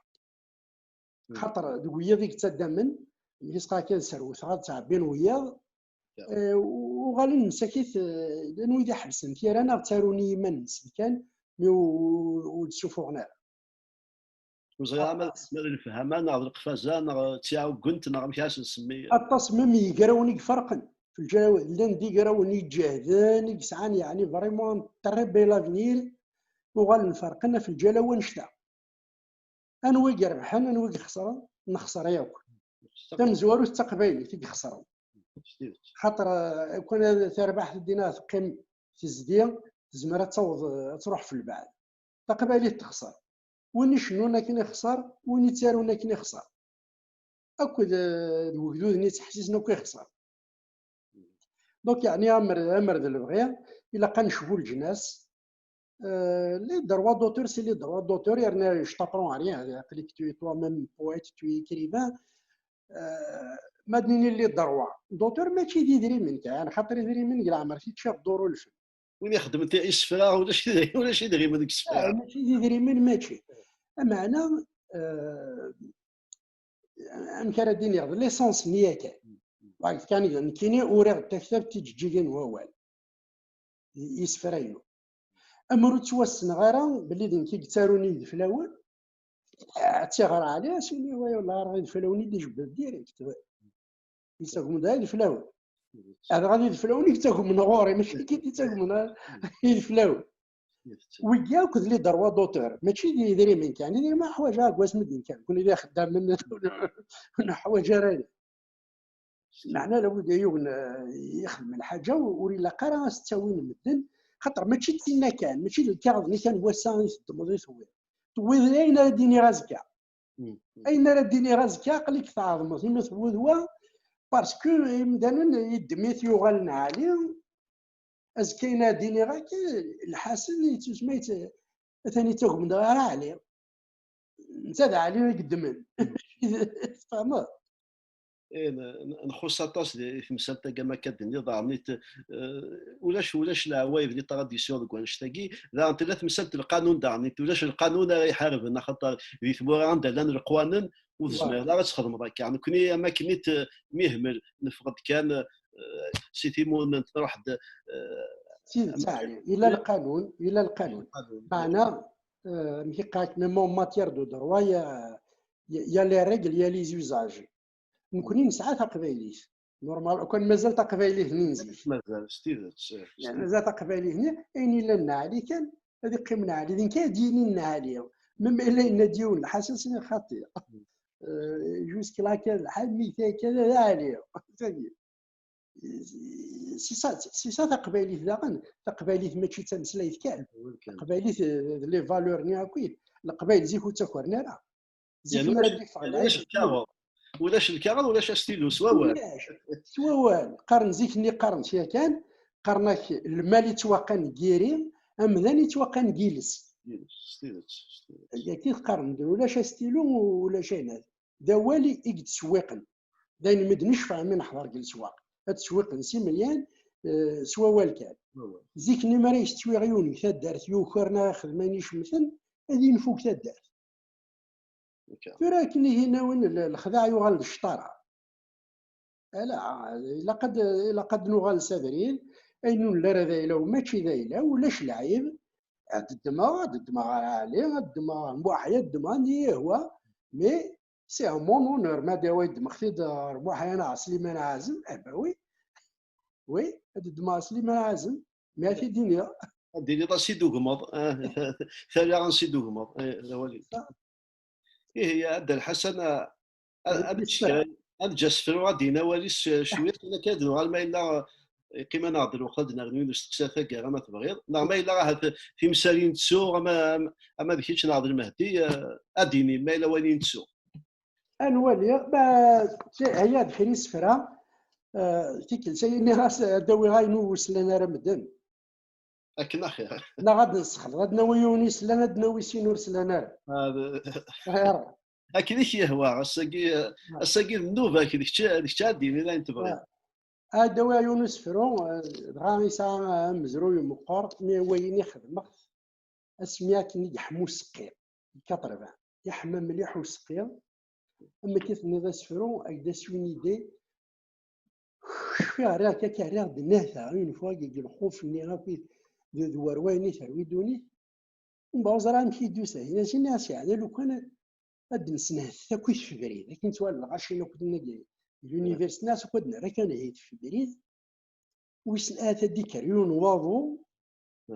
Xaṭer deg wiyaḍ i yettaddamen, mi s-qqar kan serwet ɣer ttɛebbin wiyaḍ, eh, uɣalen msakit, eh, llan wid iḥebsen tira neɣ ttarun i yiman-nsen kan, mi ur d-ssufuɣen ara. Ur ẓriɣ ma d lefhama neɣ d leqfaza neɣ d tiɛuggent neɣ amek ara s-nsemmi. Aṭas même yegrawen i iferqen. Fi lǧal-a llan d igrawen iǧehden i yesɛan yeɛni vraiment un très bel avenir, uɣalen ferqen ɣef lǧal-a wannect-a. Anwa i irebḥen, anwa i ixesren? Nexser yakk. Tamezwarut d taqbaylit i ixesren. Xaṭer, eh, kan tarbaḥt dinna teqqim tezdi, tezmer ad taweḍ, eh, ad truḥ f lbeɛd. Taqbaylit texser. Win icennun akken ixser, win ittarun akken ixser. Akked, eh, d wegduden yettḥessisen akk ixser. Donc, yeɛni, amer, amer d lebɣi, ilaq ad necbu leǧnas. Euh, les droits d'auteur, c'est les droits d'auteur, yerna je t'apprends rien, aql-ik tu es toi-même poète, tu es écrivain. Euh, ma d-nini les droits d'auteur, mačči d idrimen kan, xaṭer idrimen deg leɛmer ti ččiɣ ddur ulfen. Win ixeddmen isefra, ulac, ulac idrimen deg isefra. Ah, mačči d idrimen, mačči. Ameɛna, euh, amek ara d-iniɣ, d l'essence-nni yakan. Like, kan nekkini uriɣ-d taktabt tijeǧǧigin n wawal. Isefra-inu. Amer ur ttwassneɣ ara belli d nekk i yettarun ideflawen, ad tiɣer Ɛli, asini, wa yella ɣer ideflawen i d-ijebbed direct. Yettagem-d ideflawen. Adɣa d ideflawen i yettagmen ɣur-i, mačči nekk i d-yettagmen ideflawen. Wigi akk d les droits d'auteur, mačči d idrimen kan. Idrimen ḥwaǧeɣ deg wasmi d-nekkan, kuni d ixeddamen ur neḥwaǧ ara. Meɛna lawid ay yuɣen, eh, ixdem lḥaǧa ur ilaq ara ad s-ttawin medden, xaṭer mačči d tinna kan, mačči d lkaɣeḍ-nni kan n wass-a i teddmeḍ i tewwiḍ. Tewwiḍ ayen ara d-iniɣ azekka. Ayen ara d-iniɣ azekka, aql-ik tɛeḍmeḍ imi tewwiḍ wa, parce que imdanen yeddem-it yuɣal n Ɛli, azekka ayen ara d-iniɣ akka, lḥasen yettusma yet-, atan yettagem-d ɣer Ɛli. Netta d Ɛli i yeddmen. Tfehmeḍ? Eh, n-, n-, nxuṣṣ aṭas di, di temsalt-agi, am akka d-tenniḍ, daɣen it-, eh, ulac, ulac leɛwayed, les traditions deg wannect-agi. Daɣen tella temsalt n lqanun, daɣen it-, ulac lqanun ara iḥarben, axaṭer di tmura anda llan leqwanen, ur tezmireḍ ara ad txedmeḍ akka. Nekkni am akken i t-, mihmel, neffeɣ-d kan, eh, si timunent, nruḥ-d, eh, d tidet, Ɛli, yella lqanun, yella lqanun. Lqanun. Meɛna, eh, amek i qqar-ak, même en matière de droit, il y a, il y a les règles, il y a les usages. Nekkni nesɛa taqbaylit. Normal, kan mazal taqbaylit-nni n zik. Mazal, s tidet. Eh, s tidet. Mazal taqbaylit-nni, ayen yellan n Ɛli kan, ad iqqim n Ɛli. D nekk ad d-yinin n Ɛli. Même ma yella yenna-d yiwen, lḥasan sni xaṭi. Euh, jusque-là kan lḥal, mi kan, kan, d Ɛli. C'est ça, c'est ça taqbaylit daɣen. Taqbaylit mačči d tameslayt kan. Taqbaylit, euh, d les valeurs-nni akk. Leqbayel zik ur ttakren ara. Zik mi ara d-iffeɣ lɛid. Ulac lkaɣeḍ, ulac astilu, s wawal. Ulac, s wawal. Qqaren zik-nni, qqaren-t yakan, qqaren-ak lmal yettwaqqan deg yiri, amdan yettwaqqan deg yiles. S tidet, s tidet. Yagi qqaren-d ulac astilu, ulac ayen. D awal i, i yettcewwiqen. D ayen mi d-necfa mi neḥḍer deg leswaq. Ad swiqen s imelyan, eh, s wawal kan. Zik-nni mi ara yettwiɣ yiwen deg taddart yuker neɣ ixdem ayen icemten, ad yenfu deg taddart. Tura akken ihi nawen l-, lexdeɛ yuɣal d cṭara. Ala, ilaq ad, ilaq ad nuɣal s abrid, ayen ur nelli ara d ayla-w mačči d ayla-w, ulac lɛib, ad ddmeɣ, ad ddmeɣ ɣer Ɛli, ad ddmeɣ ɣer Muḥya, ad ddmeɣ anda i yi-yehwa, mais c'est à mon honneur, ma d-awa ddmeɣ-t-id ɣer Muḥya neɣ Sliman Ɛazem, ah bah oui, oui, ad ddmeɣ Sliman Ɛazem, mais ad t-id-iniɣ. Ad d-tiniḍ a s-id-ugmeḍ, ah, tala a s-id-ugmeḍ, eh, d awal-ik. Ihi, a Dda Lḥasan, a, a, ad neǧǧ kra, ad neǧǧ asefru, ad d-yini awal-is, eh, cwiṭ, kan akka ad nuɣal ma yella, eh, yeqqim-aneɣ-d lweqt ad d-nernu yiwen usteqsi ar taggara ma tebɣiḍ, neɣ ma yella ahat timsal i nettu, ama, ama, ama d kečč neɣ d Lmehdi, eh, ad d-yini ma yella wayen i nettu. Ad nwali, ma, ti-, heyya-d kra isefra, eh, tikkelt-agi nniɣ-as ad d-awiɣ ayen ur slan ara medden. Akken axir. Neɣ ad nessexleḍ, ad nawi yiwen yeslan, ad nawi sin ur slan ara. Ah, d-, axir. Akken i k-yehwa, ass-agi, ah, ass-agi d nnuba-k, d kečč, d kečč ad d-yini d ayen tebɣiḍ. Ah. Ad d-awiɣ yiwen usefru, eh, dɣa yesɛa amezruy meqqer, mi wayen i xedmeɣ-t asmi akken i yeḥma useqqi, quatre-vingts. Yeḥma mliḥ useqqi, am akken tenniḍ asefru, ak-d-as une idée, cfiɣ rriɣ akka, rriɣ-d nnehta, une fois, deg lxuf-nni akk d, d warwayen i terwi ddunit. Mbeɛd ur ẓriɣ amek i d-yusa. Ini-as, ini-as, yeɛni lukan ad d-nesnehtet akkit f ubrid, akken ttwali lɣaci akk d nagi, l'univers-nni akk ad nerr akka nehit f ubrid, wissen ahat ad d-ikker yiwen waḍu,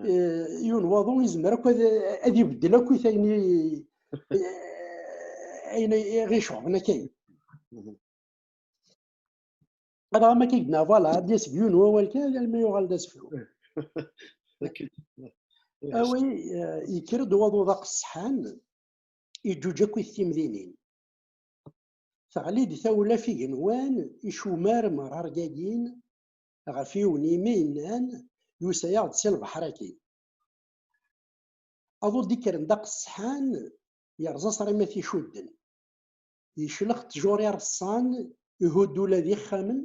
eh, yiwen waḍu izmer akk ad, ad ibeddel akkit ayen i, eh, ayen i ɣ-iceɣben akka. Ad ɣam akka i yenna, voilà, ad d-yas deg yiwen wawal kan, almi yuɣal d asefru. Awi, eh, yekker-d waḍu d aqesḥan, iǧuǧ akkit timdinin. Teɣli-d tawla f igenwan, icumar merra rgagin, ɣef yiwen imi yennan, yusa-yaɣ-d si lebḥer-agi. Aḍu d-ikkren d aqesḥan, yerẓa ṣrimat icudden. Yeclex ttjur ireṣṣan, ihudd ula d ixxamen,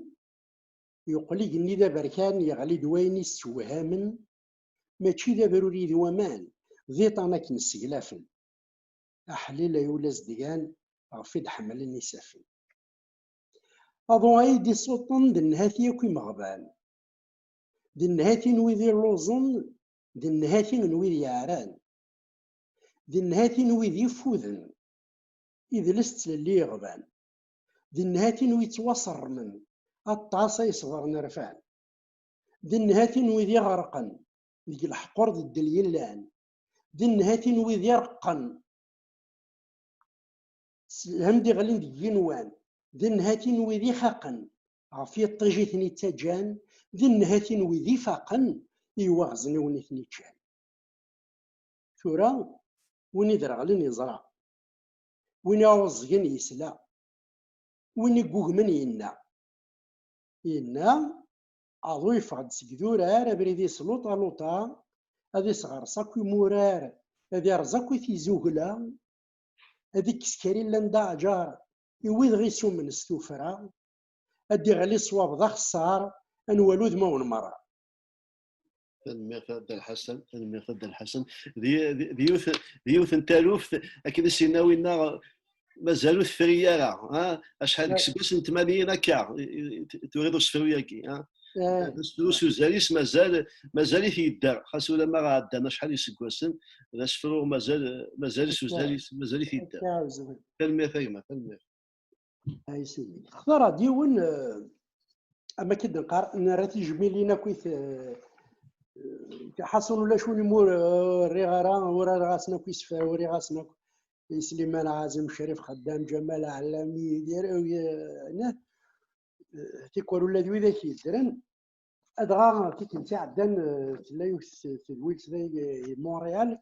yeqqel igenni d aberkan, yeɣli-d wayen issewhamen, mačči d abruri d waman, d iṭan akken sseglafen. Aḥlil ay ul azedgan, ɣef i d-ḥemmlen isaffen. Aḍu ay d-isuṭṭen d nnhati akk imeɣban, d nnhati n wid illuẓen, d nnhati n wid yeɛran, d nnhati n wid ifuden, idles ttlelli iɣban, d nnhati n wid ttwaṣerrmen, aṭas ay ṣebren rfan, d nnhati n wid iɣerqen deg leḥqur d ddel yellan, d nnhati n wid ireqqen s lhem d-iɣlin deg yigenwan, d nnhati n wid ixaqen ɣef yiṭij i ten-ittaǧǧan, d nnhati n wid ifaqen i waɣzen i wen-iten-iččan. Tura, win iderɣlen yeẓra, win iɛuẓẓgen yesla, win iggugmen yenna. Yenna, aḍu yeffeɣ-d seg idurar, abrid-is luṭa luṭa, ad isɣers akk imurar, ad irẓ akk i tizugla, ad ikkes kra illan d aɛǧar i wid ɣ-isumen s tuffra, ad d-iɣli ṣṣwab d axeṣṣar, ad nwali udmawen merra. Tanemmirt a Dda Lḥasan, tanemmirt a Dda Lḥasan. D yi-, d, d yiwet, d yiwet n taluft, akken i s-yenna winna, mazal ur tefri ara, ha? Acḥal deg iseggasen n tmanyin akka, i, i, i, turiḍ usefru-agi, ha? Eh. D asefru s uzal-is mazal, mazal-it yedder, xas ulamma ɛeddan acḥal iseggasen, d asefru mazal, mazal s uzal-is, mazal-it yedder. Akka, zwi. Tanemmirt a gma, tanemmirt. Ay Sidi. Xtar-d yiwen, eh, am akken d-neqqar, nerra tijmilin akkit, eh, eh, ḥaṣun ulac win imur, eh, rriɣ ara, urareɣ-asen akk isefra, uriɣ-asen akk i Sliman Ɛazem, Crif Xeddam, Ǧamal Ɛellami, Yidir, eh, eh, tikwal ula d widak yeddren. Adɣa tikkelt iɛeddan, eh, tella yiwet tedwilt dagi i Montréal,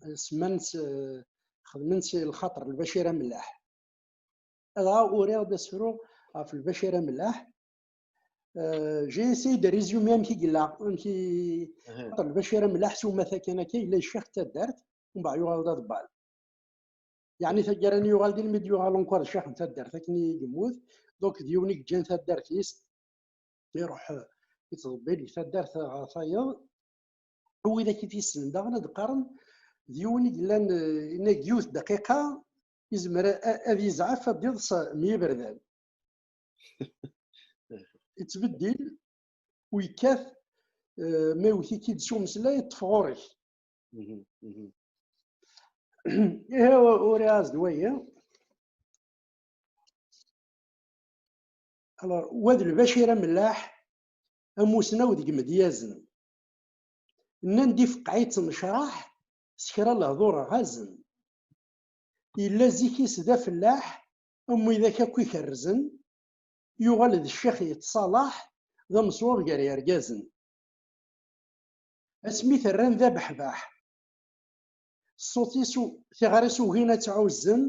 eh, semman-tt, eh, xedmen-tt i lxaṭer Lbacir Amellaḥ. Adɣa uriɣ-d asefru ɣef Lbacir Amellaḥ. Eh, j'ai essayé de résumer amek i yella, amek i, xaṭer Lbacir Amellaḥ s umata kan akka, yella d ccix n taddart, umbeɛd yuɣal d aḍebbal. Yeɛni taggara-nni yuɣal d ilmi d-yuɣal encore d ccix n taddart akken i yemmut, donc d yiwen i yeǧǧan taddart-is. iruḥ, eh, ittḍebbil deg taddart ɣer tayeḍ. Widak i t-yessnen daɣen ad qqaren d yiwen i yellan, eh, inna deg yiwet dqiqa yezmer a-, a-, ad yezɛef ad d-iḍes myiberdan. Yettbeddil u yekkat, eh, ma iwet-ik-id s umeslay, ṭṭef ɣur-k. Mhm, mhm. Ihi, uriɣ-as-d wagi. Alors, wa d Lbacir Amellaḥ, amusnaw deg imedyazen. Nnan-d ifeqqeɛ-itt nnecraḥ s kra lehdur ɣazen. Yella zik-is d afellaḥ, am widak akk ikerrzen, yuɣal d ccix yettṣalaḥ, d ameṣwab gar yergazen. Asmi t-rran d abeḥbaḥ, ṣṣut-is u-, tiɣri-s ugin ad tt-ɛuzzen,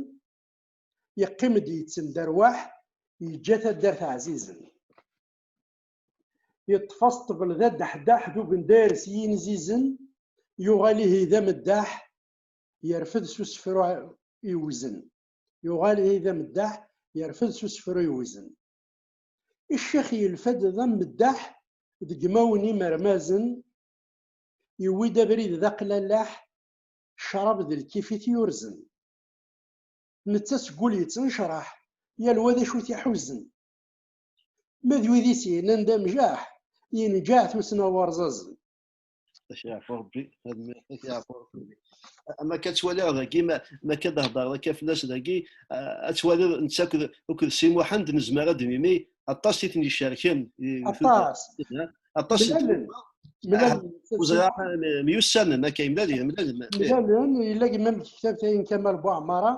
yeqqim-d yettenderwaḥ, yeǧǧa taddart ɛzizen. Yeṭṭef-as ṭṭbel d addeḥdeḥ d ubendayer s yinzizen, yuɣal ihi d ameddaḥ, yerfed s usefru iwzen. Yuɣal ihi d ameddaḥ, yerfed s usefru iwzen. Ccix yelfa-d d ameddaḥ deg imawen imermazen, yewwi-d abrid d aqlalaḥ, ccrab d lkif i t-yurzen. Netta seg wul yettnecraḥ, yal wa d acu t-iḥuzen. Ma d wid i s-yennan d amjaḥ, yenǧeɛ tussna warẓazen. Ad k-yeɛfu Rebbi, ad m-, ad k-yeɛfu Rebbi. Ama akka ttwaliɣ dagi, ma, ma akka d-heddreḍ akka fell-as dagi, ah, ad twaliḍ netta akked, akked Si Muḥend nezmer ad d-nini aṭas i ten-icerken. I, aṭas. Aṭas n mlalen. Mlalen. Ah, ur ẓriɣ, ah, myussanen, akka, mlalen, mlalen. Mlalen, yella gma deg tektabt-ayi n Kamal Buɛmara,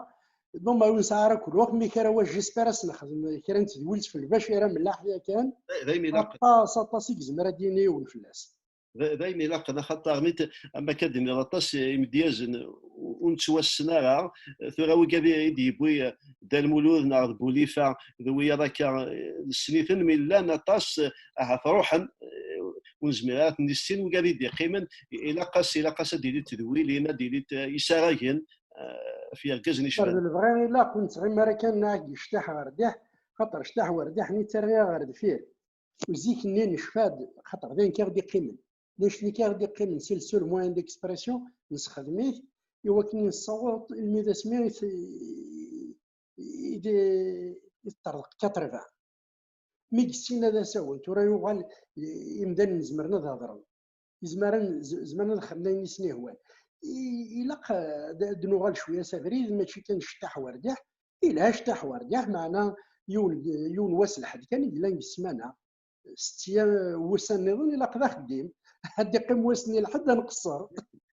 donc ma ur nesɛi ara akk lweqt, mi kra wa j'espère ad s-nexdem kra n tedwilt f Lbacir Amellaḥ yakan. D, d ayen ilaqen. Aṭas, aṭas i yezmer ad d-yini yiwen fell-as. D, d ayen ilaqen, axaṭer mi t-, am akka d-tenniḍ, aṭas imedyazen ur, ur nettwassen ara. Tura wigad i, i d-yewwi, eh, Dda Lmulud neɣ d Bulifa, d wiyaḍ akka, eh, nessen-iten, mi llan aṭas, eh, ahat ruḥen, eh, ur nezmir ara ad ten-nissin, wigad i d-yeqqimen, i-, ilaq-as, ilaq-as ad d-ilint tedwilin, ad d-ilint, eh, isaragen, eh, f yergazen icban. D lebɣi ilaq, ur nettɣimi ara kan neɣ ccḍeḥ ɣer ddiḥ, xaṭer ccḍeḥ ɣer ddiḥ-nni yettarra ɣer deffir. U zik-nni necfa-d, xaṭer d ayen kan i ɣ-d-iqqimen. D acu kan i ɣ-d-iqqimen, c'est le seul moyen d'expression, nessexdem-it i wakken i nessaweḍ almi d asmi i t-, i d-, i teṭṭerḍeq quatre-vingts. Mi yessin ad asawen, tura yuɣal i-, imdanen zemren ad hedren. Izmaren, z-, zemren ad xedmen ayen i sen-ihwan. I-, ilaq, eh, ad, ad nuɣal cwiya s abrid, mačči kan ccḍeḥ ɣer ddiḥ. Ilha ccḍeḥ ɣer ddiḥ, meɛna yiwen, yiwen wass lḥedd kan i yellan deg ssmana. Setta wussan nniḍen ilaq d axeddim. Ad d-iqqim wass-nni lḥedd ad nqeṣṣer.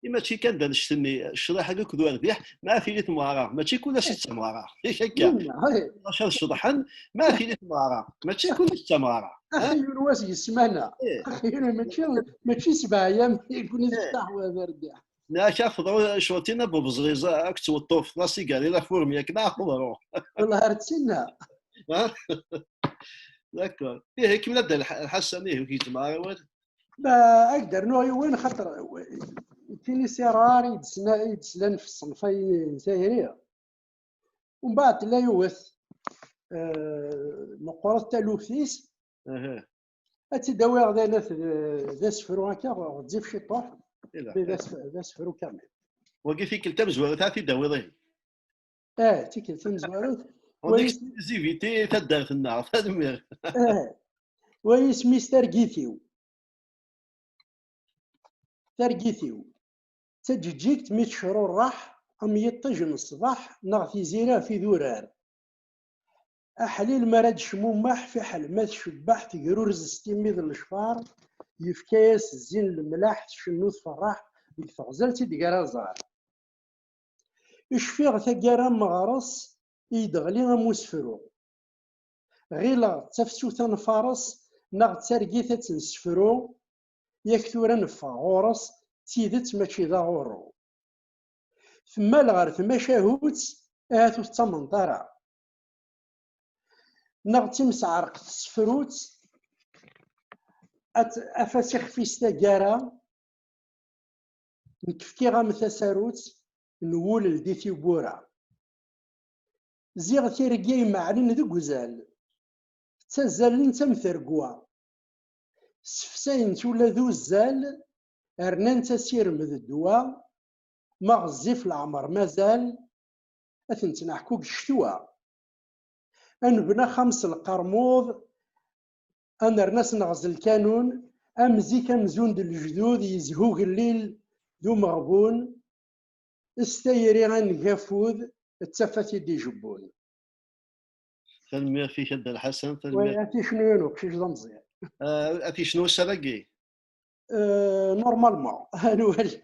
I mačči kan d annect-nni, ccḍeḥ-agi akked urdiḥ, ma tili temɣara, mačči kul ass i d tamɣara. Yak akka. Yenna, eh. Acu ad ceḍḥen, ma tili temɣara, mačči kul ass d tamɣara. Axi yiwen wass deg ssmana. Eh. Axi yiwen mačči, mačči sebɛa ayyam i kun-, eh, ccḍeḥ ɣer ddiḥ. Neɣ ad teḍru ccɣel-tina n ubezriz akked tweṭṭuft, la cigale, la fourmi, akken ad teḍru. Wellah ar d-tinna. Ha? D'accord. Ihi, kemmel-d a Lḥ-, Lḥasan, ihi, ur k-yeǧmeɛ ara wawal. Ma ad k-d-rnuɣ yiwen, xaṭer tin i si rare i d-sna-, i d-slan f ṣṣenf-ayi n tayri. Umbeɛd tella yiwet, eh, meqqret taluft-is. Aha. Ad tt-id-awiɣ d ayen, d, d asefru akka, ɣezzif ciṭuḥ. Ilaq. D asef-, d asefru kamel. Wagi tikkelt tamezwarut ad t-id-tawiḍ ihi. Eh, tikkelt tamezwarut. En exclusivité taddart-nneɣ, tanemmirt. Eh, wa yisem-is Targit-iw. Targit-iw. D taǧeǧǧigt mi tecruṛṛeḥ am yiṭij n ṣṣbeḥ neɣ tiziri ɣef idurar. Aḥlil mi ara d-tecmummeḥ, fiḥel ma tcebbeḥ, tegrurez s timmi d lecfar, yefka-yas zzin lemlaḥ, tcennu tferreḥ deg teɣzalt i d-gar aẓar. Cfiɣ taggara n meɣres i yi-d-ɣli am usefru. Ɣileɣ d tafsut-a n fares neɣ d targit ad tt-nessefru, yak tura neffeɣ ɣur-s, d tidet mačči d aɣurru. Temmal ɣer tmacahut, ahat ur tettamneḍ ara. Neɣ d timseɛreqt tessefru-tt, ad t-, af-as ixef-is taggara, nekk fkiɣ-am tasarut n wul ldi tiwwura. Ziɣ tirgga imeɛnen deg uzal, ttazzalent am tergwa. Sefsayen-tt ula d uzzal, rnan-tt asirem d ddwa, ma ɣezzif leɛmer mazal, ad ten-ttneḥku deg ccetwa. Ad nebnu axxam s lqermuḍ, ad nerna s neɣz lkanun, am zik amzun d lejdud, yezhu ugellil d umeɣbun, s tayri ad neg afud, d tafat i d-ijebbun. Tanemmirt-ik a Dda Lḥasan, tanemmirt. Ad t-icnu yiwen uqcic d ameẓyan. Ad t-icnu wass-agi? Normalement, ad nwali.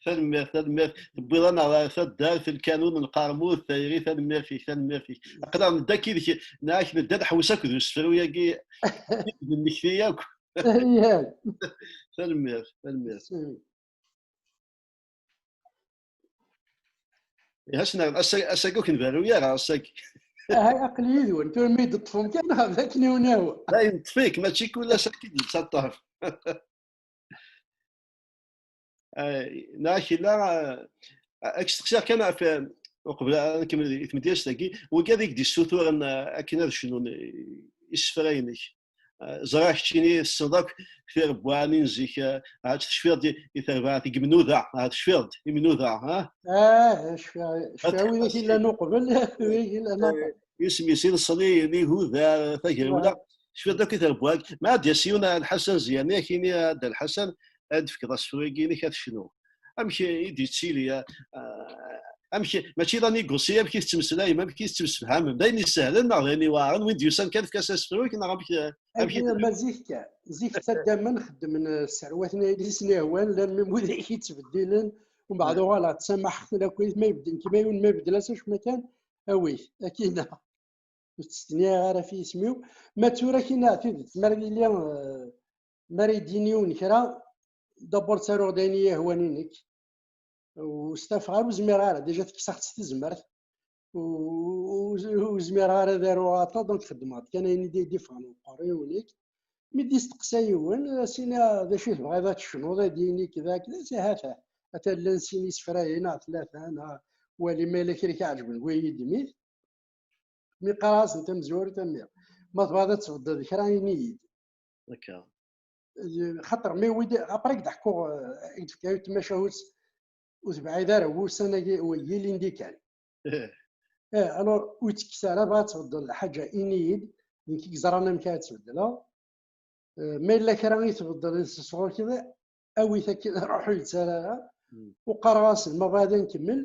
Tanemmirt, tanemmirt. Tewwiḍ-aneɣ ɣer taddart, lkanun, lqermud, tayri, tanemmirt-ik, tanemmirt-ik. Aql-aɣ nedda akk yid-k, neɣ ak nedda ad nḥewwes akked usefru-agi, d-nemmekti akk. Tanemmirt, tanemmirt. Ass-agi ur k-nberru ara, ass-agi. Aha, aql-i yid-wen, tura mi d-teṭṭfem kan, ɣef akken i wen-ihwa. D ayen ṭṭef-ik, mačči kul ass akka i d-yettaṭṭaf. Neɣ killa, ad k-steqsiɣ kan ɣef, uqbel ad nkemmel i tmedyazt-agi, wigi ad k-d-issuturen akken ad cnun isefra-inek. Ẓriɣ keččini tessneḍ akk tirebbuɛin n zik, ahat tecfiḍ i terbaɛt n Yemnuda, ahat tecfiḍ Yemnuda, ha? Ah, cfiɣ, cfiɣ widak i llan uqbel, widak i llan aṭas. Isem-is, ileṣliyen, igudar, tagrewla, tecfiḍ akk i terbuɛt. Ma ad d-yas yiwen a Lḥasan Ziyani, ad k-yini a Dda Lḥasan, ad d-tefkeḍ asefru-agi-inek ad tecnuḍ. Amek i d-yettili, amek, mačči d anigusi, amek i tettmeslayem, amek i tettemsefhamem, d ayen isehlen neɣ d ayen iweɛren, win d-yusan kan efk-as asefru-k neɣ amek? Amek i d-, ma zik kan, zik ttaddamen xeddmen sserwaten ayen i sen-ihwan, llan mi widak yettbeddilen, umbeɛd uɣaleɣ ttamaḥeɣ-ten akkit, ma ibedden kima yiwen, ma ibeddel-as acemma kan, awi-t, akkin-a. Ur ttstenyayeɣ ara ɣef yisem-iw. Ma d tura kina tidet, mi ara yili, eh, mi ara yi-d-yini yiwen kra, d'abord ttaruɣ-d ayen i yi-ihwan i nekk. Ur stafeɣ ara, ur zmireɣ ara, déjà tekkes-aɣ-tt tezmert. Ur zmireɣ ara ad aruɣ aṭas, donc xeddmeɣ-d kan ayen i d-, i d-iffɣen uqerru-iw nekk. Mi d-isteqsa yiwen, as-iniɣ d acu i tebɣiḍ ad tecnuḍ, ad d-yini kda kda, si ha-t-a. Atan llan sin isefra-yi neɣ tlata, neɣ wali ma yella kra i k-iɛeǧben, wi yi-d-mit. Mi qqareɣ-asen tamezwarut, am, ma tebɣiḍ ad tbeddleḍ kra, ini-yi-d. Xaṭer mi wid, après i d-ḥkuɣ, eh, i d-tefka tamacahut, ur tebɛid ara wussan-agi, yilindi kan. Eh, alors, ur ttekkes ara, bɣa ad tbeddel lḥaǧa, ini-yi-d, d nekk i yeẓran amek ara tt-beddleɣ. Eh, ma yella kra i tbeddel s sɣur-k, awi-t akken, ruḥ ur yettara ara. Uqareɣ-asen, ma bɣa ad nkemmel,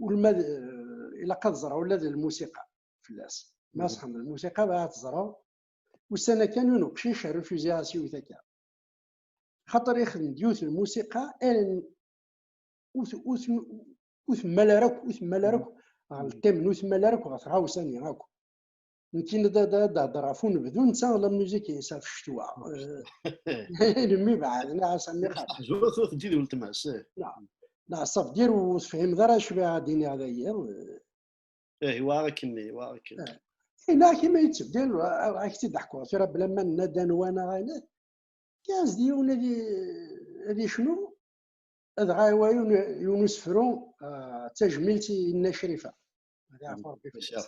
ulma d, eh, ilaq ad ẓreɣ ula d lmusiqa fell-as. Ma sḥemd lmusiqa, bɣa ad tt-ẓreɣ. Ussan-a kan, yiwen uqcic rrefuziɣ-as yiwet akka. Xaṭer ixdem-d yiwet n lmusiqa, ayen ur t-, ur t-, ur temmal ara akk, ur temmal ara akk ɣer ltem-nni, ur temmal ara akk ɣer tɣawsa-nni akk. Nekkini da, da, da hedder ɣef unebdu, netta la musique-ines ɣef ccetwa. Eh, mmi beɛden, a Sami xaṭ. Ḥzut ur teǧǧi d weltma-s, eh. Neɣ, neɣ, ça veut dire ur tefhimeḍ ara acu i ad d-iniɣ dagi, eh. Eh, iwa akken, iwa akken. Eh, neɣ kima yettbeddil, ad ak-tt-id-ḥkuɣ tura bla ma nenna-d anwa neɣ ayen. Yas-d yiwen ad i-, ad icnu, dɣa iwa yiwen, yiwen usefru, ah, d tajmilt i Nna Crifa. Ad iɛfu Rebbi fell-as.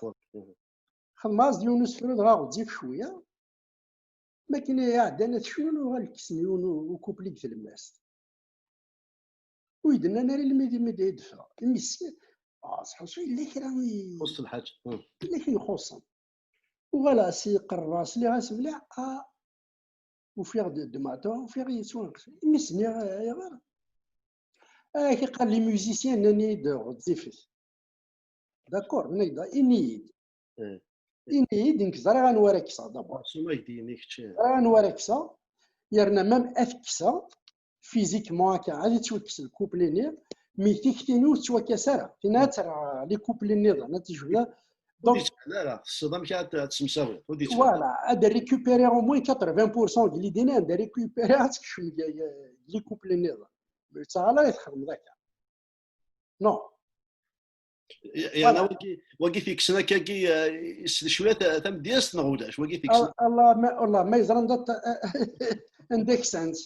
Xedmeɣ-as-d yiwen usefru, dɣa ɣezzif cwiya. Mi akken i ɛeddan ad cnun, uɣal kksen yiwen u-, ukupli deg tlemmast. Ur yi-d-nnan ara ilmidi mi d-, i d-ffɣeɣ. Imi s-, ah, sḥuṣu yella kra i, ixuṣṣ lḥaǧa. Hmm. Yella kra ixuṣṣen. Uɣaleɣ s-, qerrbeɣ, sliɣ-as mliḥ, ah, ufiɣ-d ddmeɛtu, ufiɣ yettwanqes. Imi s-nniɣ, ayɣer? Ah, ak-iqqar les musiciens, nnan-iyi-d ɣezzifet. D'accord, nnan-iyi-d, ini-yi-d. Eh. Ini-yi-d, nekk ẓriɣ anwa ara kkseɣ d'abord. Ẓriɣ anwa ara kkseɣ, yerna même ad t-kkseɣ, physiquement akka, ad yettwakkes lkupli-nni, mais tikti-nni ur tettwakkas ara. Tinna ad terr les couplets nniḍen, ad tejbed. Donc, ur d-yettban ara, tessneḍ amek ad, ad tessemsawiḍ, ur d-yettban. Voilà, ad récupérer au moins quatre-vingts pour cent deg l'idée-nni, ad récupérer, ad tekcem deg, deg les couplets nniḍen. Ur yettaɣ ara i txedmeḍ akka. Non. Yeɛni wagi, wagi t-yekksen akkagi, eh, s cwiya ta-, tamedyazt neɣ ulac? Wagi t-yekksen. Allah, Allah ma, Allah ma yeẓra anda t-, anda ksan-tt.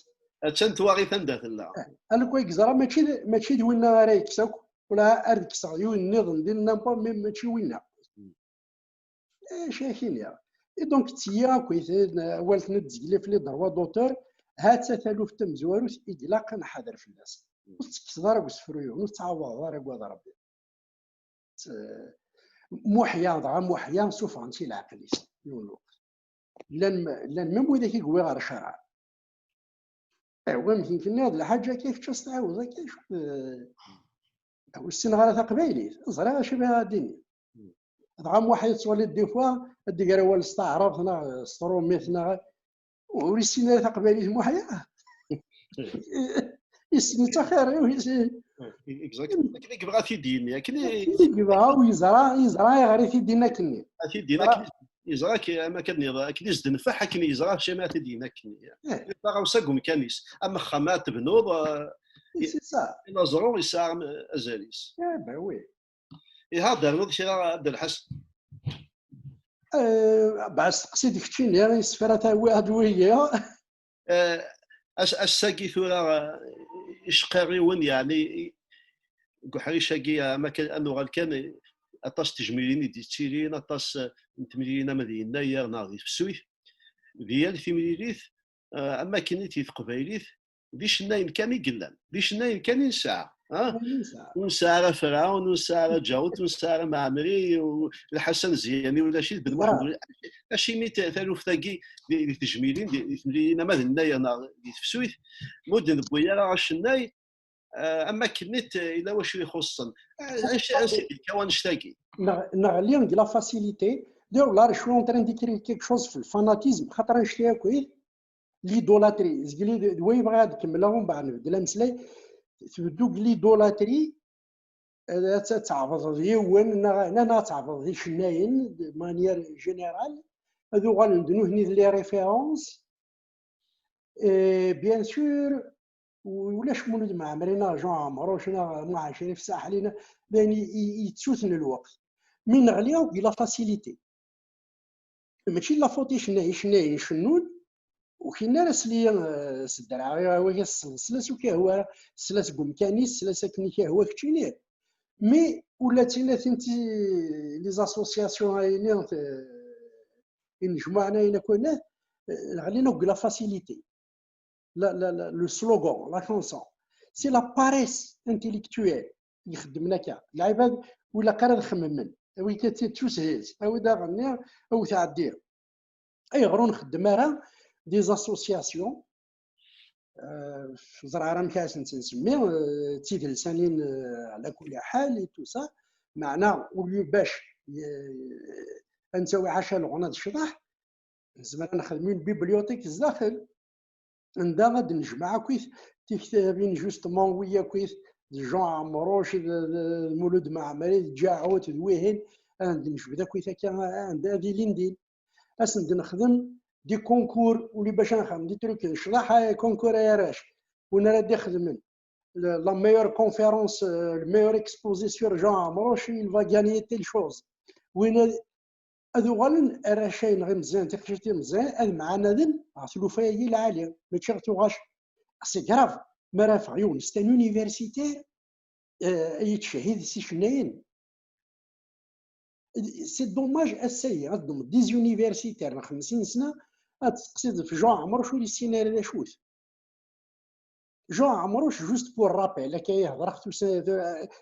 Attan twaɣit anda tella. Eh, alku i yeẓra mačči d, mačči d winna ara yekkes akk, wala ar d-kkseɣ yiwen nniḍen din n'importe, mais mačči winna. Hmm. Acu ak-iniɣ? Et donc, d tiyi akkit, awal-nni d-zegli fell-i droit d'auteur, ha-tt-a taluft tamezwarut i ilaq ad nḥader fell-as. Ur tettekkseḍ ara deg usefru-iw, ur tettɛawadeḍ ara deg wad Rebbi. Muḥya, dɣa Muḥya, sufɣen si leɛqel-is, yiwen lweqt. Llan, llan même widak i yewwi ɣer ccreɛ. Awi, amek i k-nniɣ d lḥaǧa akka, kečč ad s-tɛiwdeḍ akka, acu d, ur ssineɣ ara taqbaylit, ẓriɣ acu i bɣiɣ ad d-iniɣ. Dɣa Muḥya tettwaliḍ des fois, ad d-iger awal s taɛrabt neɣ s trumit neɣ, ur issin ara taqbaylit Muḥya. Issen-itt axir-iw, issen. Exact. Akken i yebɣa ad t-id-yini, akken i, akken i yebɣa, u yeẓra, yeẓra ayɣer i t-id-yenna akkenni. Ad t-id-yini akken i, yeẓra ak-, am akken nniḍ, akken i s-d-nfeḥ, akken yeẓra acu ma ad t-id-yini akkenni. Eh. Taɣawsa deg umkan-is. Am axxam ad tebnuḍ, eh, c'est ça. Inaẓru yesɛa azal-is. Eh ben oui. Iha, d-ternuḍ kra a Dda Lḥasen? Eh, ben, steqsi-d keččini, isefra tawiḍ wigi. Eh, ass-, ass-agi tura, eh, icqirriwen, yeɛni, i, deg uḥric-agi, eh, am akka, ad nuɣal kan, eh, aṭas n tejmilin i d-yettilin, aṭas, eh, n temlilin ama di yennayer neɣ di tefsut. Di yal timlilit, eh, am akken i di teqbaylit, d icennayen kan i yellan, d icennayen kan i nesɛa, ha? Kan i nesɛa. Ur nesɛa ara Ferɛun, ur nesɛa ara Ǧarut, ur nesɛa ara Mɛemmri, u Lḥasan Ziyani, ulac-it, Ben Muḥend, acimi ta-, taluft-agi di, di tejmilin, di, di temlilin, ama d yennayer neɣ di tefsut, ma ur d-newwi ara acennay, eh, am akken-nni yella wacu ixuṣṣen. Eh, anci, anci d-yekka wannect-agi? Neɣ-, neɣli deg la facilité. D'ailleurs, là, je suis en train d'écrire quelque chose في الفاناتيزم, xaṭer annect-a akk, l'idolâtrie. Zegli d, d wa yebɣa ad kemmleɣ, umbeɛd nbeddel ameslay. Tbeddu deg l'idolâtrie, ad, ad, ad tɛebdeḍ yiwen, neɣ, neɣ, neɣ ad tɛebdeḍ icennayen, de manière générale, ad uɣalen d nutni d les références. Eh, bien sûr, u-, ulac Mulud Mɛemmri, neɣ Jean Ɛemruc, neɣ Muḥend Crif Saḥli, neɣ d ayen i, i, yettuten lweqt. Mi neɣli akk deg la facilité. Mačči d la faute icenna-, icennayen cennun, ur kinin ara sli, eh, s ddreɛ, eh, wagi s-, sla s ukehwa, sla seg umkan-is, sla s akken i k-ihwa keččini. Mais ula d tinatin ti-, les associations ayni, eh, inejmuɛen ayen akk, eh, ɣlin akk deg la facilité. La, la, la, le slogan, la chanson. C'est la paresse intellectuelle i ixeddmen akka. Lɛibad ur ilaq ara ad xemmen. Awi-d tushilt, awi-d aɣenni, awi-d aɛeddi. Ayɣer ur nxeddem ara des associations, euh, ẓriɣ ara amek ara sent-nsemmi, euh, d tidelsanin, euh, ɛla kulli ḥal et tout ça, meɛna, au lieu bac, euh, ad nettawi ḥaca leɣna d ccḍeḥ, nezmer ad nexdem une bibliothèque zdaxel, anda ad d-nejmeɛ akkit tiktabin, justement, wi akkit d Jean Ɛemruc, d, d, d Mulud Mɛemmri, d Ǧaɛut, d wihin, ad d-nejbed akkit akka, anda ad ilin din. Ad sen-d-nexdem des concours, uli bac ad nexdem des trucs, ccḍeḥ, concours ay arrac. Win ara d-ixedmen le, la meilleure conférence, euh, le meilleur exposé sur Jean Amrouche, il va gagner telle chose. Win ad, ad uɣalen arrac-a-inu imeẓyan, tiqcicin timeẓyan, ad mɛanaden ɣer tlufa-agi lɛali, mačči ɣer tuɣac. C'est grave. Mi ara yeffeɣ yiwen, c'est un universitaire, euh, yettcehhid s icennayen. C'est dommage, ass-agi ad d-tedduḍ des universitaires n xemsin sna, ad testeqsiḍ ɣef Jean Amrouche ur yessin ara d acu-t. Jean Amrouche, juste pour rappel, akka i hedreɣ tusa,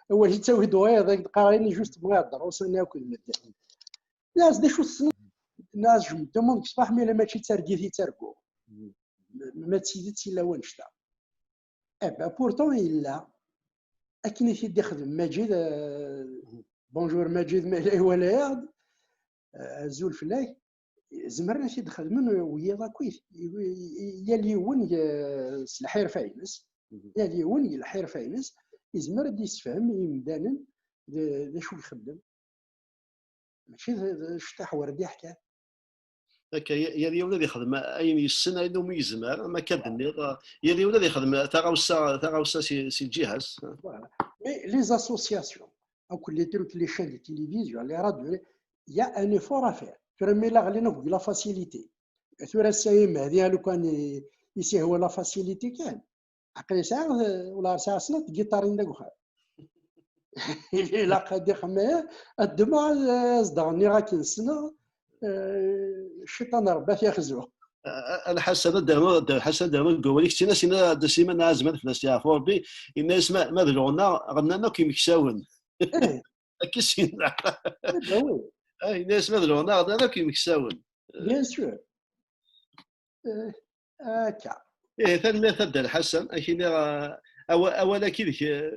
awal yettawi-d wayeḍ, ad d-qqaren juste bɣiɣ ad d-ṛusen akk d medden. Nniɣ-as d acu tessneḍ? Nniɣ-as je me demande deg ṣṣbeḥ, mais la mačči d targit i ttarguɣ. Ma d tidet yella wannect-a. Eh ben, pourtant yella. Akken i t-id-ixdem Maǧid, euh, bonjour Maǧid, ma yella iwala-yaɣ-d, euh, azul fell-ak. Zemren ad t-id-xedmen wiyaḍ akkit. Yal yiwen, euh, s lḥirfa-ines, yal yiwen deg lḥirfa-ines, yezmer ad d-yessefhem i yimdanen d, d acu i ixeddem. Mačči d, d ccṭaḥ werdiḥ kan. Akka, y-, yal yiwen ad ixdem ayen yessen, ayen umi yezmer, am akka d-tenniḍ, yal yiwen ad ixdem taɣawsa, taɣawsa si, si lǧiha-s. Voilà. Mais les associations, akk les trucs, les chaînes de télévision, les radios, il y a un effort à faire. Tura mi la ɣlin akk deg la facilité. Tura ass-a Mehdi, a lukan i, i s-ihwa la facilité kan. Aql-i sɛiɣ, wala sɛiɣ snat tgiṭarin deg uxxam. Ilaq ad ixemmem, ad ddmeɣ, ad, ad s-d-ɣenniɣ akken ssneɣ, eh, cciṭan Rebbi ad t-yaxzu. A Lḥasan, ad d-rnuɣ, a Lḥasan, ad d-rnuɣ deg wawal-ik, tin-as yenna-d Sliman Ɛazman, fell-as yeɛfu Rebbi, yenna-yas ma, ma d leɣna, ɣennan akk yimeksawen. Eh. Akka i s-yenna. Eh, bah oui. Ah, yenna-yas ma d leɣna, ɣennan akk yimeksawen. Bien sûr. Eh, akka. Ih, tanemmirt a Dda Lḥasan, ad k-iniɣ, eh, awa-, awal-agi deg, eh,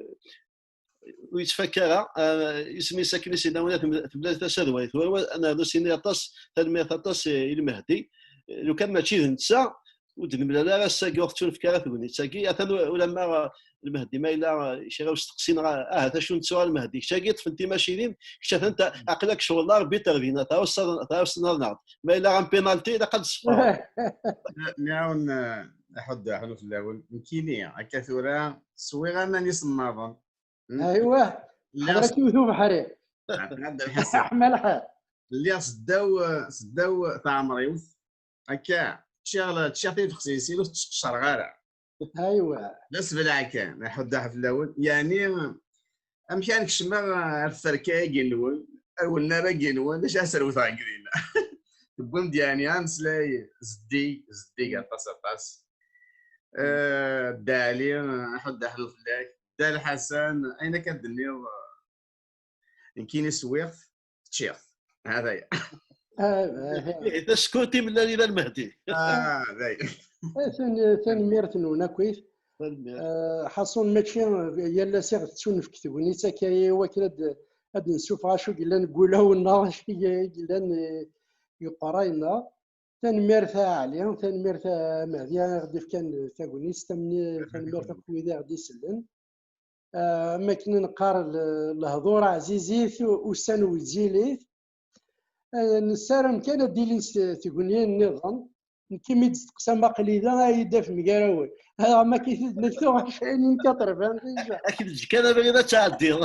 ur yettfakka ara, eh, isem-is akken i s-yenna wina, tem-, temlal tasa d way tura, ad nernu s-ini aṭas, tanemmirt aṭas i, i Lmehdi. Lukan mačči d netta, ur d-nemlal ara ass-agi, ur tettunefk ara tegnit-agi. Atan u-, ulamma, eh, Lmehdi ma yella, eh, kra usteqsi neɣ ahat acu nettu a Lmehdi. Kečč-agi ṭṭfen timacinin, kečč atan ta-, aql-ak ccɣel Rebbi tervina, tɛuss-, tɛuss-, nneɣ-d. Ma yella un penalty, ilaq ad d-sefreḍ. Nniɣ-awen, eh, aḥuddu, aḥunu fell-awen. Nekkini, akka tura, swiɣ aman isemmaḍen. Hmm? Aywa, lliɣ ḥadret s- iwet ubeḥri. Ɛebd Lḥasan. Aḥma lḥal. Lliɣ seddaw, seddaw taɛemriwt. Akka, ččiɣ, ččiɣ tibexsisin ur tt-sqecreɣ ara. Aywa. D asbelɛa kan, aḥuddu fell-awen. Yeɛni, amek ara kecmeɣ ar tferka-agi-nwen, ar wennar-agi-nwen, d acu ara srewteɣ deg dinna? Tewwim-d yeɛni ameslay zeddig, zeddig aṭas, aṭas. Eh, Dda Ɛli, aḥuddu fell-ak. Dda Lḥasan, ayen akka d-tenniḍ, eh, nekkini swiɣ-t, ččiɣ-t. Hada ya. Ah, ah, ah. Ih, tasekkurt i mellan i Lmehdi. Ah, hada ya. Eh, tan-, tanemmirt-nwen akkit. Tanemmirt. Eh, ḥaṣun mačči yal ass i ɣ-tettunefk tegnit akka i wakken ad, ad d-nessufeɣ acu yellan deg wulawen-nneɣ, acu yellan, eh, deg uqerray-nneɣ. Tanemmirt a Ɛli, tanemmirt a Mehdi i ɣ-d-ifkan tagnit, tamni-, tanemmirt akk wid i ɣ-d-isellen. Ah, am akken neqqar, le-, lehdur ɛzizit, ussan wezzilit. Eh, nessaram kan ad d-ilin s tegniyin nniḍen. Nekk imi d-testeqsam aql-i da, ad yi-d-tafem gar-awen. Ama k-it-id-nekk tuɣ cɛinin quatre-vingts déjà. Ad k-neǧǧ kan abrid ad tɛeddiḍ.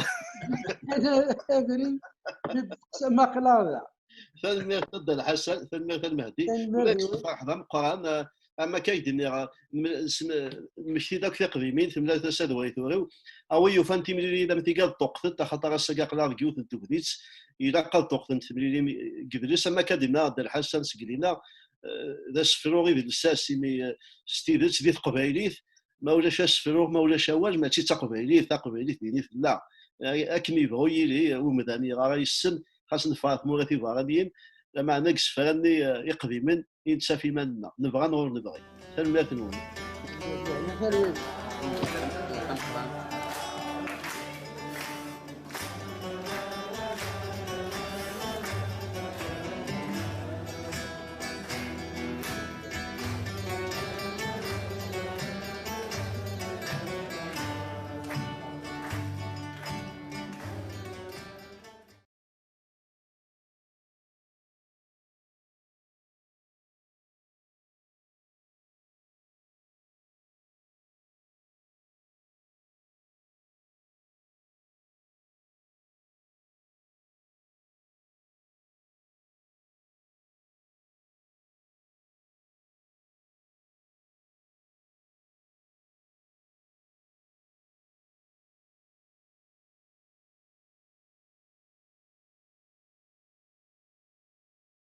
Abrid, mi d-testeqsam aql-aɣ da. Tanemmirt a Dda Lḥasan, tanemmirt a Lmehdi. Tanemmirt. Ula d lferḥ d ameqqran, eh, ama akka i d-nniɣ, eh, nm-, s-, nmekti-d akk tiqdimin, temlal tasa d way turiw. A wi yufan timlilin am tiga ad ṭṭuqtent, axaṭer ass-agi aql-aɣ deg yiwet n tegnit, ilaq ad ṭṭuqtent temlilin deg yidles, ama akka d-inna Dda Lḥasan seg Lina, eh, d asefru i d lsas, imi, eh, s tidet di teqbaylit, ma ulac asefru, ma ulac awal, mačči d taqbaylit, taqbaylit din i tella. Eh, akken yebɣu yili, umdan yeɣra yessen, xas neffeɣ ar tmura tiberraniyin, lameɛna deg isefra-nni, eh, iqdimen i nettaf iman-nneɣ, nebɣa neɣ ur nebɣi. Tanemmirt-nwen.